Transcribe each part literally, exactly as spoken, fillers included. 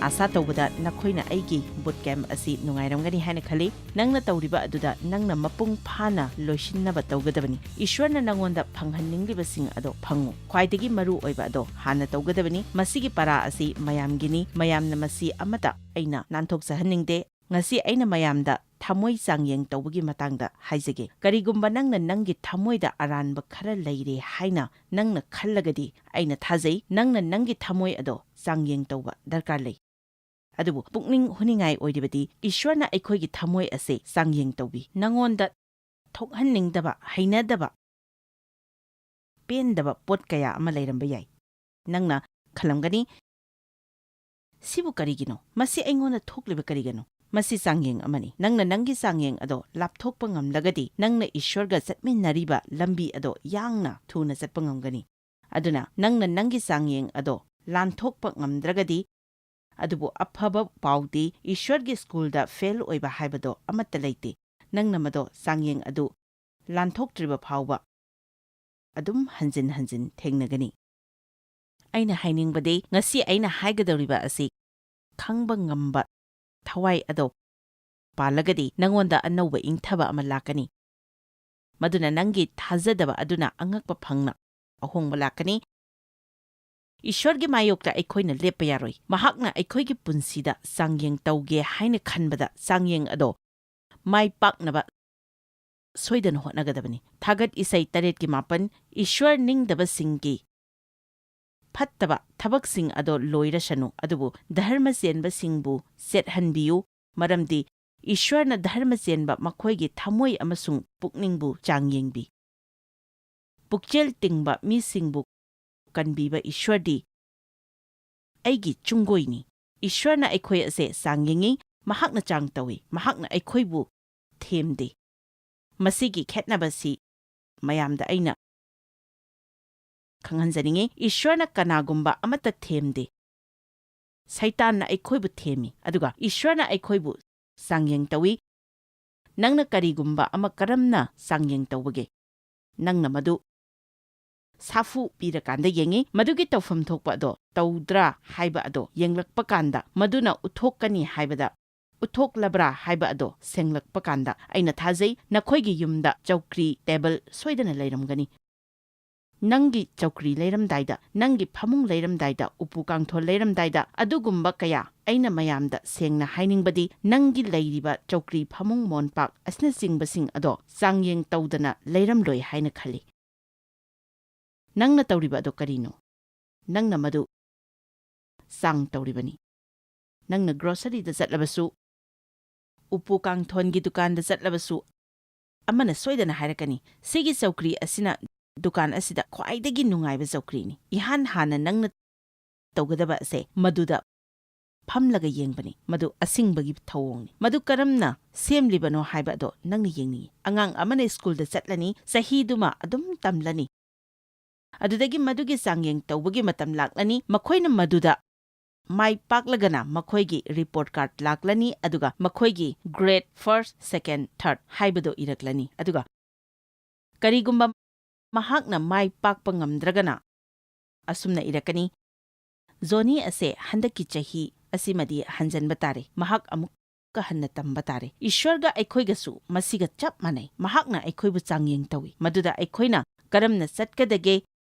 ꯑꯥꯁꯥ ꯇꯧꯕꯗ ꯅꯈꯣꯏꯅ ꯑꯩꯒꯤ boot camp ꯑꯁꯤ ꯅꯨꯡꯉꯥꯏꯔꯝꯒꯅꯤ ꯍꯥꯏꯅ ꯈꯜꯂꯤ꯫ ꯅꯪꯅ ꯇꯧꯔꯤꯕ ꯑꯗꯨꯗ ꯅꯪꯅ ꯃꯄꯨꯡ ꯐꯥꯅ ꯂꯣꯏꯁꯤꯟꯅꯕ ꯇꯧꯒꯗꯕꯅꯤ꯫ ꯏꯁ꯭ꯋꯔꯅ ꯅꯉꯣꯟꯗ ꯐꯪꯍꯟꯅꯤꯡꯂꯤꯕꯁꯤꯡ ꯑꯗꯣ ꯐꯪꯉꯨ꯫ ꯈ꯭ꯋꯥꯏꯗꯒꯤ ꯃꯔꯨ ꯑꯣꯏꯕ ꯑꯗꯣ ꯍꯥꯟꯅ ꯇꯧꯒꯗꯕꯅꯤ꯫ ꯃꯁꯤꯒꯤ ꯄꯔꯥ ꯑꯁꯤ ꯃꯌꯥꯝꯒꯤꯅꯤ꯫ ꯃꯌꯥꯝꯅ ꯃꯁꯤ ꯑꯃꯠꯇ ꯑꯩꯅ ꯅꯥꯟꯊꯣꯛꯆꯍꯟꯅꯤꯡꯗꯦ꯫ ꯉꯁꯤ ꯑꯩꯅ ꯃꯌꯥꯝꯗ ꯊꯃꯣꯏ ꯆꯥꯡꯌꯦꯡ ꯇꯧꯕꯒꯤ ꯃꯇꯥꯡꯗ ꯍꯥꯏꯖꯒꯦ꯫ ꯀꯔꯤꯒꯨꯝꯕ ꯅꯪꯅ ꯅꯪꯒꯤ ꯊꯃꯣꯏꯗ ꯑꯔꯥꯟꯕ ꯈꯔ ꯂꯩꯔꯦ ꯍꯥꯏꯅ ꯅꯪꯅ ꯈꯜꯂꯒꯗꯤ, ꯑꯩꯅ ꯊꯥꯖꯩ ꯅꯪꯅ ꯅꯪꯒꯤ ꯊꯃꯣꯏ ꯑꯗꯣ ꯆꯥꯡꯌꯦꯡ ꯇꯧꯕ ꯗꯔꯀꯥꯔ ꯂꯩ꯫ ꯑꯗꯨꯕꯨ ꯄꯨꯛꯅꯤꯡ ꯍꯨꯅꯤꯡꯉꯥꯏ ꯑꯣꯏꯔꯤꯕꯗꯤ, ꯏꯁ꯭ꯋꯔꯅ ꯑꯩꯈꯣꯏꯒꯤ ꯊꯃꯣꯏ ꯑꯁꯦ ꯆꯥꯡꯌꯦꯡ ꯇꯧꯕꯤ꯫ ꯅꯉꯣꯟꯗ ꯊꯣꯛꯍꯟꯅꯤꯡꯗꯕ, ꯍꯩꯅꯗꯕ, ꯄꯦꯟꯗꯕ ꯄꯣꯠ ꯀꯌꯥ ꯑꯃ ꯂꯩꯔꯝꯕ ꯌꯥꯏ꯫ ꯅꯪꯅ ꯈꯜꯂꯝꯒꯅꯤ, "ꯁꯤꯕꯨ ꯀꯔꯤꯒꯤꯅꯣ? ꯃꯁꯤ ꯑꯩꯉꯣꯟꯗ ꯊꯣꯛꯂꯤꯕ ꯀꯔꯤꯒꯤꯅꯣ?" ꯃꯁꯤ ꯆꯥꯡꯌꯦꯡ ꯑꯃꯅꯤ꯫ ꯅꯪꯅ ꯅꯪꯒꯤ ꯆꯥꯡꯌꯦꯡ ꯑꯗꯣ ꯂꯥꯞꯊꯣꯛꯄ ꯉꯝꯂꯒꯗꯤ, ꯅꯪꯅ ꯏꯁ꯭ꯋꯔꯒ ꯆꯠꯃꯤꯟꯅꯔꯤꯕ ꯂꯝꯕꯤ ꯑꯗꯣ ꯌꯥꯡꯅ ꯊꯨꯅ ꯆꯠꯄ ꯉꯝꯒꯅꯤ꯫ ꯑꯗꯨꯅ ꯅꯪꯅ ꯅꯪꯒꯤ ꯆꯥꯡꯌꯦꯡ ꯑꯗꯣ ꯂꯥꯟꯊꯣꯛꯄ ꯉꯝꯗ꯭ꯔꯒꯗꯤ, ꯑꯗꯨꯕꯨ ꯑꯐꯕ ꯄꯥꯎꯗꯤ, ꯏꯁ꯭ꯋꯔꯒꯤ ꯁ꯭ꯀꯨꯜꯗ ꯐꯦꯜ ꯑꯣꯏꯕ ꯍꯥꯏꯕꯗꯣ ꯑꯃꯠꯇ ꯂꯩꯇꯦ꯫ ꯅꯪꯅ ꯃꯗꯣ ꯆꯥꯡꯌꯦꯡ ꯑꯗꯨ ꯂꯥꯟꯊꯣꯛꯇ꯭ꯔꯤꯕ ꯐꯥꯎꯕ ꯑꯗꯨꯝ ꯍꯟꯖꯤꯟ ꯍꯟꯖꯤꯟ ꯊꯦꯡꯅꯒꯅꯤ꯫ ꯑꯩꯅ ꯍꯥꯏꯅꯤꯡꯕꯗꯤ, ꯉꯁꯤ ꯑꯩꯅ ꯍꯥꯏꯒꯗꯧꯔꯤꯕ ꯑꯁꯤ ꯈꯪꯕ ꯉꯝꯕ ꯊꯋꯥꯏ ꯑꯗꯣ ꯄꯥꯜꯂꯒꯗꯤ, ꯅꯉꯣꯟꯗ ꯑꯅꯧꯕ ꯏꯪꯊꯕ ꯑꯃ ꯂꯥꯛꯀꯅꯤ꯫ ꯃꯗꯨꯅ ꯅꯪꯒꯤ ꯊꯥꯖꯗꯕ ꯑꯗꯨꯅ ꯑꯉꯛꯄ ꯐꯪꯅ ꯑꯍꯣꯡꯕ ꯂꯥꯛꯀꯅꯤ꯫ ꯏꯁ꯭ꯋꯔꯒꯤ ꯃꯥꯌꯣꯛꯇ ꯑꯩꯈꯣꯏꯅ ꯂꯦꯞꯄ ꯌꯥꯔꯣꯏ꯫ ꯃꯍꯥꯛꯅ ꯑꯩꯈꯣꯏꯒꯤ ꯄꯨꯟꯁꯤꯗ ꯆꯥꯡꯌꯦꯡ ꯇꯧꯒꯦ ꯍꯥꯏꯅ ꯈꯟꯕꯗ, ꯆꯥꯡꯌꯦꯡ ꯑꯗꯣ ꯃꯥꯏ ꯄꯥꯛꯅꯕ ꯁꯣꯏꯗꯅ ꯍꯣꯠꯅꯒꯗꯕꯅꯤ꯫ ꯊꯥꯒꯠ ꯏꯁꯩ ꯇꯔꯦꯠꯀꯤ ꯃꯥꯄꯟ, "ꯏꯁ꯭ꯋꯔ ꯅꯤꯡꯗꯕꯁꯤꯡꯒꯤ ꯐꯠꯇꯕ ꯊꯕꯛꯁꯤꯡ ꯑꯗꯣ ꯂꯣꯏꯔꯁꯅꯨ, ꯑꯗꯨꯕꯨ ꯙꯔꯃ ꯆꯦꯟꯕꯁꯤꯡꯕꯨ ꯆꯦꯠꯍꯟꯕꯤꯌꯨ, ꯃꯔꯝꯗꯤ ꯏꯁ꯭ꯋꯔꯅ ꯙꯔꯃ ꯆꯦꯟꯕ ꯃꯈꯣꯏꯒꯤ ꯊꯃꯣꯏ ꯑꯃꯁꯨꯡ ꯄꯨꯛꯅꯤꯡꯕꯨ ꯆꯥꯡꯌꯦꯡꯕꯤ꯫ ꯄꯨꯛꯆꯦꯜ ꯇꯤꯡꯕ ꯃꯤꯁꯤꯡꯕꯨ ꯀꯟꯕꯤꯕ ꯏꯁ꯭ꯋꯔꯗꯤ ꯑꯩꯒꯤ ꯆꯨꯡꯒꯣꯏꯅꯤ꯫" ꯏꯁ꯭ꯋꯔꯅ ꯑꯩꯈꯣꯏ ꯑꯁꯦ ꯆꯥꯡꯌꯦꯡꯉꯤ, ꯃꯍꯥꯛꯅ ꯆꯥꯡ ꯇꯧꯏ, ꯃꯍꯥꯛꯅ ꯑꯩꯈꯣꯏꯕꯨ ꯊꯦꯝꯗꯦ꯫ ꯃꯁꯤꯒꯤ ꯈꯦꯠꯅꯕꯁꯤ ꯃꯌꯥꯝꯗ ꯑꯩꯅ ꯈꯪꯍꯟꯖꯅꯤꯡꯉꯤ, ꯏꯁ꯭ꯋꯔꯅ ꯀꯅꯥꯒꯨꯝꯕ ꯑꯃꯠꯇ ꯊꯦꯝꯗꯦ꯫ ꯁꯩꯇꯥꯟꯅ ꯑꯩꯈꯣꯏꯕꯨ ꯊꯦꯝꯃꯤ, ꯑꯗꯨꯒ ꯏꯁ꯭ꯋꯔꯅ ꯑꯩꯈꯣꯏꯕꯨ ꯆꯥꯡꯌꯦꯡ ꯇꯧꯏ꯫ ꯅꯪꯅ ꯀꯔꯤꯒꯨꯝꯕ ꯑꯃ ꯀꯔꯝꯅ ꯆꯥꯡꯌꯦꯡ ꯇꯧꯕꯒꯦ? ꯅꯪꯅ ꯃꯗꯨ ꯁꯥꯐꯨ ꯄꯤꯔꯀꯥꯟꯗ ꯌꯦꯡꯉꯤ꯫ ꯃꯗꯨꯒꯤ ꯇꯧꯐꯝ ꯊꯣꯛꯄ ꯑꯗꯣ ꯇꯧꯗ꯭ꯔꯥ ꯍꯥꯏꯕ ꯑꯗꯣ ꯌꯦꯡꯂꯛꯄ ꯀꯥꯟꯗ, ꯃꯗꯨꯅ ꯎꯠꯊꯣꯛꯀꯅꯤ ꯍꯥꯏꯕꯗ, ꯎꯠꯊꯣꯛꯂꯕ꯭ꯔꯥ ꯍꯥꯏꯕ ꯑꯗꯣ ꯁꯦꯡꯂꯛꯄ ꯀꯥꯟꯗ, ꯑꯩꯅ ꯊꯥꯖꯩ ꯅꯈꯣꯏꯒꯤ ꯌꯨꯝꯗ ꯆꯧꯀ꯭ꯔꯤ, ꯇꯦꯕꯜ ꯁꯣꯏꯗꯅ ꯂꯩꯔꯝꯒꯅꯤ꯫ ꯅꯪꯒꯤ ꯆꯧꯀ꯭ꯔꯤ ꯂꯩꯔꯝꯗꯥꯏꯗ, ꯅꯪꯒꯤ ꯐꯃꯨꯡ ꯂꯩꯔꯝꯗꯥꯏꯗ, ꯎꯄꯨ ꯀꯥꯡꯊꯣꯜ ꯂꯩꯔꯝꯗꯥꯏꯗ, ꯑꯗꯨꯒꯨꯝꯕ ꯀꯌꯥ, ꯑꯩꯅ ꯃꯌꯥꯝꯗ ꯁꯦꯡꯅ ꯍꯥꯏꯅꯤꯡꯕꯗꯤ, ꯅꯪꯒꯤ ꯂꯩꯔꯤꯕ ꯆꯧꯀ꯭ꯔꯤ, ꯐꯃꯨꯡ, ꯃꯣꯟꯄꯥꯛ ꯑꯁꯤꯅꯆꯤꯡꯕꯁꯤꯡ ꯑꯗꯣ ꯆꯥꯡꯌꯦꯡ ꯇꯧꯗꯅ ꯂꯩꯔꯝꯂꯣꯏ ꯍꯥꯏꯅ ꯈꯜꯂꯤ꯫ ꯅꯪꯅ ꯇꯧꯔꯤꯕ ꯑꯗꯨ ꯀꯔꯤꯅꯣ? ꯅꯪꯅ ꯃꯗꯨ ꯆꯥꯡ ꯇꯧꯔꯤꯕꯅꯤ꯫ ꯅꯪꯅ ꯒ꯭ꯔꯣꯁꯔꯤꯗ ꯆꯠꯂꯕꯁꯨ, ꯎꯄꯨ ꯀꯥꯡꯊꯣꯟꯒꯤ ꯗꯨꯀꯥꯟꯗ ꯆꯠꯂꯕꯁꯨ, ꯑꯃꯅ ꯁꯣꯏꯗꯅ ꯍꯥꯏꯔꯛꯀꯅꯤ, "ꯁꯤꯒꯤ ꯆꯧꯀ꯭ꯔꯤ ꯑꯁꯤꯅ ꯗꯨꯀꯥꯟ ꯑꯁꯤꯗ ꯈ꯭ꯋꯥꯏꯗꯒꯤ ꯅꯨꯡꯉꯥꯏꯕ ꯆꯧꯀ꯭ꯔꯤꯅꯤ꯫" ꯏꯍꯥꯟ ꯍꯥꯟꯅ ꯅꯪꯅ ꯇꯧꯒꯗꯕ ꯑꯁꯦ ꯃꯗꯨꯗ ꯐꯝꯂꯒ ꯌꯦꯡꯕꯅꯤ꯫ ꯃꯗꯨ ꯑꯁꯤꯡꯕꯒꯤ ꯊꯧꯑꯣꯡꯅꯤ꯫ ꯃꯗꯨ ꯀꯔꯝꯅ ꯁꯦꯝꯂꯤꯕꯅꯣ ꯍꯥꯏꯕ ꯑꯗꯣ ꯅꯪꯅ ꯌꯦꯡꯅꯤꯡꯏ꯫ ꯑꯉꯥꯡ ꯑꯃꯅ ꯁ꯭ꯀꯨꯜꯗ ꯆꯠꯂꯅꯤ, ꯆꯍꯤꯗꯨꯃ ꯑꯗꯨꯝ ꯇꯝꯂꯅꯤ꯫ ꯑꯗꯨꯗꯒꯤ ꯃꯗꯨꯒꯤ ꯆꯥꯡꯌꯦꯡ ꯇꯧꯕꯒꯤ ꯃꯇꯝ ꯂꯥꯛꯂꯅꯤ꯫ ꯃꯈꯣꯏꯅ ꯃꯗꯨꯗ ꯃꯥꯏ ꯄꯥꯛꯂꯒꯅ ꯃꯈꯣꯏꯒꯤ ꯔꯤꯄꯣꯔꯠ ꯀꯥꯔꯗ ꯂꯥꯛꯂꯅꯤ, ꯑꯗꯨꯒ ꯃꯈꯣꯏꯒꯤ ꯒ꯭ꯔꯦꯗ ꯐꯥꯔꯁ, ꯁꯦꯀꯦꯟꯗ, ꯊꯥꯔꯗ ꯍꯥꯏꯕꯗꯣ ꯏꯔꯛꯂꯅꯤ꯫ ꯑꯗꯨꯒ ꯀꯔꯤꯒꯨꯝꯕ ꯃꯍꯥꯛꯅ ꯃꯥꯏ ꯄꯥꯛꯄ ꯉꯝꯗ꯭ꯔꯒꯅ ꯑꯁꯨꯝꯅ ꯏꯔꯛꯀꯅꯤ, "ꯖꯣꯅꯤ ꯑꯁꯦ ꯍꯟꯗꯛꯀꯤ ꯆꯍꯤ ꯑꯁꯤꯃꯗꯤ ꯍꯟꯖꯟꯕ ꯇꯥꯔꯦ꯫ ꯃꯍꯥꯛ ꯑꯃꯨꯛꯀ ꯍꯟꯅ ꯇꯝꯕ ꯇꯥꯔꯦ꯫" ꯏꯁ꯭ꯋꯔꯒ ꯑꯩꯈꯣꯏꯒꯁꯨ ꯃꯁꯤꯒ ꯆꯞ ꯃꯥꯟꯅꯩ꯫ ꯃꯍꯥꯛꯅ ꯑꯩꯈꯣꯏꯕꯨ ꯆꯥꯡꯌꯦꯡ ꯇꯧꯏ꯫ ꯃꯗꯨꯗ ꯑꯩꯈꯣꯏꯅ ꯀꯔꯝꯅ ꯆꯠꯀꯗꯒꯦ,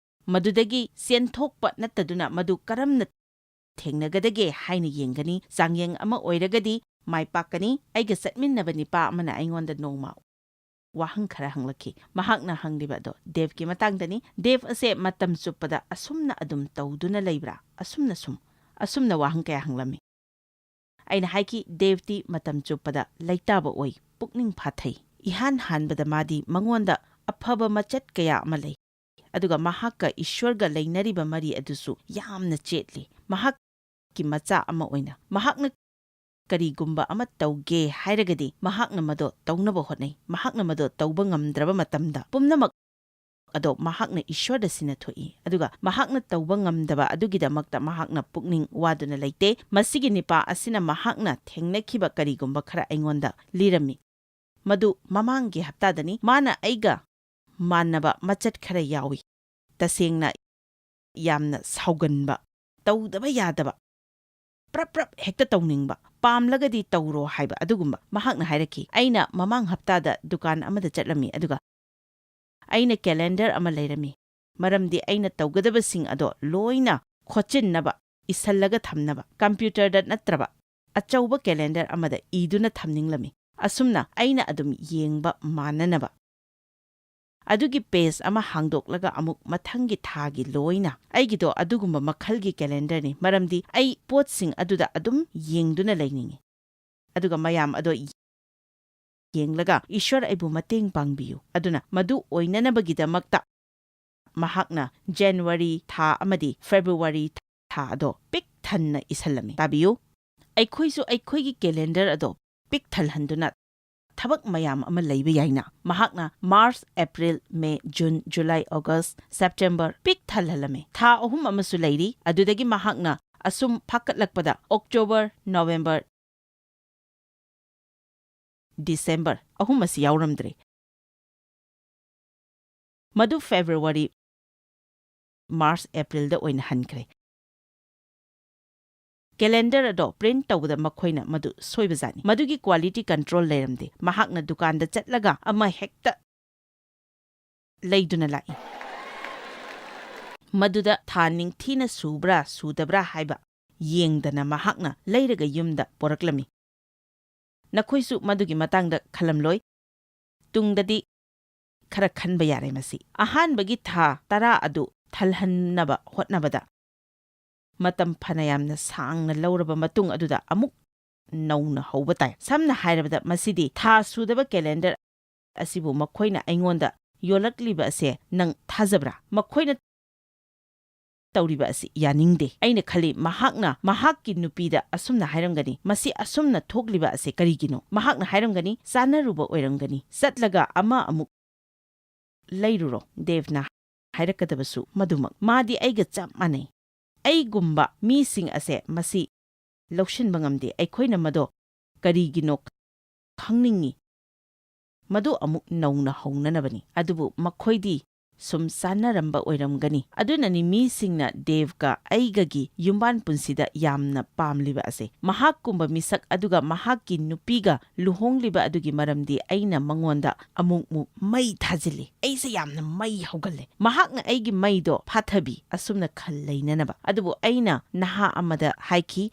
ꯃꯗꯨꯗꯒꯤ ꯆꯦꯟꯊꯣꯛꯄ ꯅꯠꯇꯗꯨꯅ ꯃꯗꯨ ꯀꯔꯝꯅ ꯊꯦꯡꯅꯒꯗꯒꯦ ꯍꯥꯏꯅ ꯌꯦꯡꯒꯅꯤ꯫ ꯆꯥꯡꯌꯦꯡ ꯑꯃ ꯑꯣꯏꯔꯒꯗꯤ ꯃꯥꯏ ꯄꯥꯛꯀꯅꯤ꯫ ꯑꯩꯒ ꯆꯠꯃꯤꯟꯅꯕ ꯅꯤꯄꯥ ꯑꯃꯅ ꯑꯩꯉꯣꯟꯗ ꯅꯣꯡꯃ ꯋꯥꯍꯪ ꯈꯔ ꯍꯪꯂꯛꯈꯤ꯫ ꯃꯍꯥꯛꯅ ꯍꯪꯂꯤꯕ ꯑꯗꯣ ꯗꯦꯕꯀꯤ ꯃꯇꯥꯡꯗꯅꯤ꯫ "ꯗꯦꯕ ꯑꯁꯦ ꯃꯇꯝ ꯆꯨꯞꯄꯗ ꯑꯁꯨꯝꯅ ꯑꯗꯨꯝ ꯇꯧꯗꯨꯅ ꯂꯩꯕ꯭ꯔꯥ? ꯑꯁꯨꯝꯅ ꯁꯨꯝ?" ꯑꯁꯨꯝꯅ ꯋꯥꯍꯪ ꯀꯌꯥ ꯍꯪꯂꯝꯃꯤ꯫ ꯑꯩꯅ ꯍꯥꯏꯈꯤ, "ꯗꯦꯕꯇꯤ ꯃꯇꯝ ꯆꯨꯞꯄꯗ ꯂꯩꯇꯥꯕ ꯑꯣꯏ, ꯄꯨꯛꯅꯤꯡ ꯐꯥꯊꯩ꯫ ꯏꯍꯥꯟ ꯍꯥꯟꯕꯗ ꯃꯥꯗꯤ ꯃꯉꯣꯟꯗ ꯑꯐꯕ ꯃꯆꯠ ꯀꯌꯥ ꯑꯃ ꯂꯩ, ꯑꯗꯨꯒ ꯃꯍꯥꯛꯀ ꯏꯁ꯭ꯋꯔꯒ ꯂꯩꯅꯔꯤꯕ ꯃꯔꯤ ꯑꯗꯨꯁꯨ ꯌꯥꯝꯅ ꯆꯦꯠꯂꯤ꯫ ꯃꯍꯥꯛꯀꯤ ꯃꯆꯥ ꯑꯃ ꯑꯣꯏꯅ ꯃꯍꯥꯛꯅ ꯀꯔꯤꯒꯨꯝꯕ ꯑꯃ ꯇꯧꯒꯦ ꯍꯥꯏꯔꯒꯗꯤ ꯃꯍꯥꯛꯅ ꯃꯗꯣ ꯇꯧꯅꯕ ꯍꯣꯠꯅꯩ꯫ ꯃꯍꯥꯛꯅ ꯃꯗꯣ ꯇꯧꯕ ꯉꯝꯗ꯭ꯔꯕ ꯃꯇꯝꯗ ꯄꯨꯝꯅꯃꯛ ꯑꯗꯣ ꯃꯍꯥꯛꯅ ꯏꯁ꯭ꯋꯔꯗ ꯁꯤꯟꯅꯊꯣꯛꯏ, ꯑꯗꯨꯒ ꯃꯍꯥꯛꯅ ꯇꯧꯕ ꯉꯝꯗꯕ ꯑꯗꯨꯒꯤꯗꯃꯛꯇ ꯃꯍꯥꯛꯅ ꯄꯨꯛꯅꯤꯡ ꯋꯥꯗꯨꯅ ꯂꯩꯇꯦ꯫ ꯃꯁꯤꯒꯤ ꯅꯤꯄꯥ ꯑꯁꯤꯅ ꯃꯍꯥꯛꯅ ꯊꯦꯡꯅꯈꯤꯕ ꯀꯔꯤꯒꯨꯝꯕ ꯈꯔ ꯑꯩꯉꯣꯟꯗ ꯂꯤꯔꯝꯃꯤ꯫ ꯃꯗꯨ ꯃꯃꯥꯡꯒꯤ ꯍꯞꯇꯥꯗꯅꯤ꯫ ꯃꯥꯅ ꯑꯩꯒ ꯃꯥꯟꯅꯕ ꯃꯆꯠ ꯈꯔ ꯌꯥꯎꯏ꯫ ꯇꯁꯦꯡꯅ ꯌꯥꯝꯅ ꯁꯥꯎꯒꯟꯕ, ꯇꯧꯗꯕ ꯌꯥꯗꯕ, ꯄ꯭ꯔꯞ ꯄ꯭ꯔꯞ ꯍꯦꯛꯇ ꯇꯧꯅꯤꯡꯕ, ꯄꯥꯝꯂꯒꯗꯤ ꯇꯧꯔꯣ ꯍꯥꯏꯕ ꯑꯗꯨꯒꯨꯝꯕ꯫ ꯃꯍꯥꯛꯅ ꯍꯥꯏꯔꯛꯈꯤ, "ꯑꯩꯅ ꯃꯃꯥꯡ ꯍꯞꯇꯥꯗ ꯗꯨꯀꯥꯟ ꯑꯃꯗ ꯆꯠꯂꯝꯃꯤ, ꯑꯗꯨꯒ ꯑꯩꯅ ꯀꯦꯂꯦꯟꯗꯔ ꯑꯃ ꯂꯩꯔꯝꯃꯤ, ꯃꯔꯝꯗꯤ ꯑꯩꯅ ꯇꯧꯒꯗꯕꯁꯤꯡ ꯑꯗꯣ ꯂꯣꯏꯅ ꯈꯣꯠꯆꯤꯟꯅꯕ, ꯏꯁꯜꯂꯒ ꯊꯝꯅꯕ꯫ ꯀꯝꯄ꯭ꯌꯨꯇꯔꯗ ꯅꯠꯇ꯭ꯔꯕ ꯑꯆꯧꯕ ꯀꯦꯂꯦꯟꯗꯔ ꯑꯃꯗ ꯏꯗꯨꯅ ꯊꯝꯅꯤꯡꯂꯝꯃꯤ, ꯑꯁꯨꯝꯅ ꯑꯩꯅ ꯑꯗꯨꯝ ꯌꯦꯡꯕ ꯃꯥꯟꯅꯅꯕ꯫ ꯑꯗꯨꯒꯤ ꯄꯦꯖ ꯑꯃ ꯍꯥꯡꯗꯣꯛꯂꯒ ꯑꯃꯨꯛ ꯃꯊꯪꯒꯤ ꯊꯥꯒꯤ ꯂꯣꯏꯅ꯫ ꯑꯩꯒꯤꯗꯣ ꯑꯗꯨꯒꯨꯝꯕ ꯃꯈꯜꯒꯤ ꯀꯦꯂꯦꯟꯗꯔꯅꯤ, ꯃꯔꯝꯗꯤ ꯑꯩ ꯄꯣꯠꯁꯤꯡ ꯑꯗꯨꯗ ꯑꯗꯨꯝ ꯌꯦꯡꯗꯨꯅ ꯂꯩꯅꯤꯡꯏ꯫ ꯑꯗꯨꯒ ꯃꯌꯥꯝ ꯑꯗꯣ ꯌꯦꯡꯂꯒ, 'ꯏꯁ꯭ꯋꯔ, ꯑꯩꯕꯨ ꯃꯇꯦꯡ ꯄꯥꯡꯕꯤꯌꯨ.' ꯑꯗꯨꯅ ꯃꯗꯨ ꯑꯣꯏꯅꯅꯕꯒꯤꯗꯃꯛꯇ ꯃꯍꯥꯛꯅ ꯖꯅꯋꯥꯔꯤ ꯊꯥ ꯑꯃꯗꯤ ꯐꯦꯕ꯭ꯔꯨꯋꯥꯔꯤ ꯊꯥ ꯑꯗꯣ ꯄꯤꯛ ꯊꯟꯅ ꯏꯁꯜꯂꯝꯃꯤ꯫ ꯇꯥꯕꯤꯌꯨ, ꯑꯩꯈꯣꯏꯁꯨ ꯑꯩꯈꯣꯏꯒꯤ ꯀꯦꯂꯦꯟꯗꯔ ꯑꯗꯣ ꯄꯤꯛ ꯊꯜꯍꯟꯗꯨꯅ ꯊꯕꯛ ꯃꯌꯥꯝ ꯑꯃ ꯂꯩꯕ ꯌꯥꯏꯅ꯫ ꯃꯍꯥꯛꯅ ꯃꯥꯔꯆ, ꯑꯦꯄ꯭ꯔꯤꯜ, ꯃꯦ, ꯖꯨꯟ, ꯖꯨꯂꯥꯏ, ꯑꯣꯒꯁ, ꯁꯦꯞꯇꯦꯝꯕꯔ ꯄꯤꯛ ꯊꯜꯍꯜꯂꯝꯃꯤ꯫ ꯊꯥ ꯑꯍꯨꯝ ꯑꯃꯁꯨ ꯂꯩꯔꯤ꯫ ꯑꯗꯨꯗꯒꯤ ꯃꯍꯥꯛꯅ ꯑꯁꯨꯝ ꯐꯥꯀꯠꯂꯛꯄꯗ ꯑꯣꯛꯇꯣꯕꯔ, ꯅꯣꯕꯦꯝꯕꯔ, ꯗꯤꯁꯦꯝꯕꯔ ꯑꯍꯨꯝ ꯑꯁꯤ ꯌꯥꯎꯔꯝꯗ꯭ꯔꯦ꯫ ꯃꯗꯨ ꯐꯦꯕ꯭ꯔꯨꯋꯥꯔꯤ, ꯃꯥꯔꯆ, ꯑꯦꯄ꯭ꯔꯤꯜꯗ ꯑꯣꯏꯅ ꯍꯟꯈ꯭ꯔꯦ꯫ ꯀꯦꯂꯦꯟꯗꯔ ꯑꯗꯣ ꯄ꯭ꯔꯤꯟꯠ ꯇꯧꯕꯗ ꯃꯈꯣꯏꯅ ꯃꯗꯨ ꯁꯣꯏꯕꯖꯥꯠꯅꯤ꯫ ꯃꯗꯨꯒꯤ ꯀ꯭ꯋꯥꯂꯤꯇꯤ ꯀꯟꯇ꯭ꯔꯣꯜ ꯂꯩꯔꯝꯗꯦ꯫ ꯃꯍꯥꯛꯅ ꯗꯨꯀꯥꯟꯗ ꯆꯠꯂꯒ ꯑꯃ ꯍꯦꯛꯇ ꯂꯩꯗꯨꯅ ꯂꯥꯛꯏ꯫ ꯃꯗꯨꯗ ꯊꯥ ꯅꯤꯡꯊꯤꯅ ꯁꯨꯕ꯭ꯔꯥ ꯁꯨꯗꯕ꯭ꯔꯥ ꯍꯥꯏꯕ ꯌꯦꯡꯗꯅ ꯃꯍꯥꯛꯅ ꯂꯩꯔꯒ ꯌꯨꯝꯗ ꯄꯣꯔꯛꯂꯝꯃꯤ꯫ ꯅꯈꯣꯏꯁꯨ ꯃꯗꯨꯒꯤ ꯃꯇꯥꯡꯗ ꯈꯜꯂꯝꯂꯣꯏ꯫ ꯇꯨꯡꯗꯗꯤ ꯈꯔ ꯈꯟꯕ ꯌꯥꯔꯦ ꯃꯁꯤ꯫ ꯑꯍꯥꯟꯕꯒꯤ ꯊꯥ ꯇꯔꯥ ꯑꯗꯨ ꯊꯜꯍꯟꯅꯕ ꯍꯣꯠꯅꯕꯗ ꯃꯇꯝ ꯐꯅ ꯌꯥꯝꯅ ꯁꯥꯡꯅ ꯂꯧꯔꯕ ꯃꯇꯨꯡ ꯑꯗꯨꯗ ꯑꯃꯨꯛ ꯅꯧꯅ ꯍꯧꯕ ꯇꯥꯏ꯫ ꯁꯝꯅ ꯍꯥꯏꯔꯕꯗ, ꯃꯁꯤꯗꯤ ꯊꯥ ꯁꯨꯗꯕ ꯀꯦꯂꯦꯟꯗꯔ ꯑꯁꯤꯕꯨ ꯃꯈꯣꯏꯅ ꯑꯩꯉꯣꯟꯗ ꯌꯣꯜꯂꯛꯂꯤꯕ ꯑꯁꯦ ꯅꯪ ꯊꯥꯖꯕ꯭ꯔꯥ? ꯃꯈꯣꯏꯅ ꯇꯧꯔꯤꯕ ꯑꯁꯤ ꯌꯥꯅꯤꯡꯗꯦ꯫ ꯑꯩꯅ ꯈꯜꯂꯤ, ꯃꯍꯥꯛꯅ ꯃꯍꯥꯛꯀꯤ ꯅꯨꯄꯤꯗ ꯑꯁꯨꯝꯅ ꯍꯥꯏꯔꯝꯒꯅꯤ, "ꯃꯁꯤ ꯑꯁꯨꯝꯅ ꯊꯣꯛꯂꯤꯕ ꯑꯁꯤ ꯀꯔꯤꯒꯤꯅꯣ?" ꯃꯍꯥꯛꯅ ꯍꯥꯏꯔꯝꯒꯅꯤ, "ꯆꯥꯅꯔꯨꯕ ꯑꯣꯏꯔꯝꯒꯅꯤ, ꯆꯠꯂꯒ ꯑꯃ ꯑꯃꯨꯛ ꯂꯩꯔꯨꯔꯣ꯫" ꯗꯦꯕꯅ ꯍꯥꯏꯔꯛꯀꯗꯕꯁꯨ ꯃꯗꯨꯃꯛ꯫ ꯃꯥꯗꯤ ꯑꯩꯒ ꯆꯞ ꯃꯥꯟꯅꯩ꯫ ꯑꯩꯒꯨꯝꯕ ꯃꯤꯁꯤꯡ ꯑꯁꯦ ꯃꯁꯤ ꯂꯧꯁꯤꯟꯕ ꯉꯝꯗꯦ꯫ ꯑꯩꯈꯣꯏꯅ ꯃꯗꯣ ꯀꯔꯤꯒꯤꯅꯣ ꯈꯪꯅꯤꯡꯏ꯫ ꯃꯗꯨ ꯑꯃꯨꯛ ꯅꯧꯅ ꯍꯧꯅꯅꯕꯅꯤ꯫ ꯑꯗꯨꯕꯨ ꯃꯈꯣꯏꯗꯤ ꯁꯨꯝ ꯆꯥꯟꯅꯔꯝꯕ ꯑꯣꯏꯔꯝꯒꯅꯤ꯫ ꯑꯗꯨꯅꯅꯤ ꯃꯤꯁꯤꯡꯅ ꯗꯦꯕꯀ ꯑꯩꯒꯒꯤ ꯌꯨꯝꯕꯥꯟ ꯄꯨꯟꯁꯤꯗ ꯌꯥꯝꯅ ꯄꯥꯝꯂꯤꯕ ꯑꯁꯦ꯫ ꯃꯍꯥꯛꯀꯨꯝꯕ ꯃꯤꯁꯛ ꯑꯗꯨꯒ ꯃꯍꯥꯛꯀꯤ ꯅꯨꯄꯤꯒ ꯂꯨꯍꯣꯡꯂꯤꯕ ꯑꯗꯨꯒꯤ ꯃꯔꯝꯗꯤ ꯑꯩꯅ ꯃꯉꯣꯟꯗ ꯑꯃꯨꯛ ꯃꯨꯛ ꯃꯩ ꯊꯥꯖꯤꯜꯂꯤ꯫ ꯑꯩꯁꯦ ꯌꯥꯝꯅ ꯃꯩ ꯍꯧꯒꯜꯂꯦ꯫ ꯃꯍꯥꯛꯅ ꯑꯩꯒꯤ ꯃꯩꯗꯣ ꯐꯥꯊꯕꯤ, ꯑꯁꯨꯝꯅ ꯈꯜ ꯂꯩꯅꯅꯕ꯫ ꯑꯗꯨꯕꯨ ꯑꯩꯅ ꯅꯍꯥ ꯑꯃꯗ ꯍꯥꯏꯈꯤ,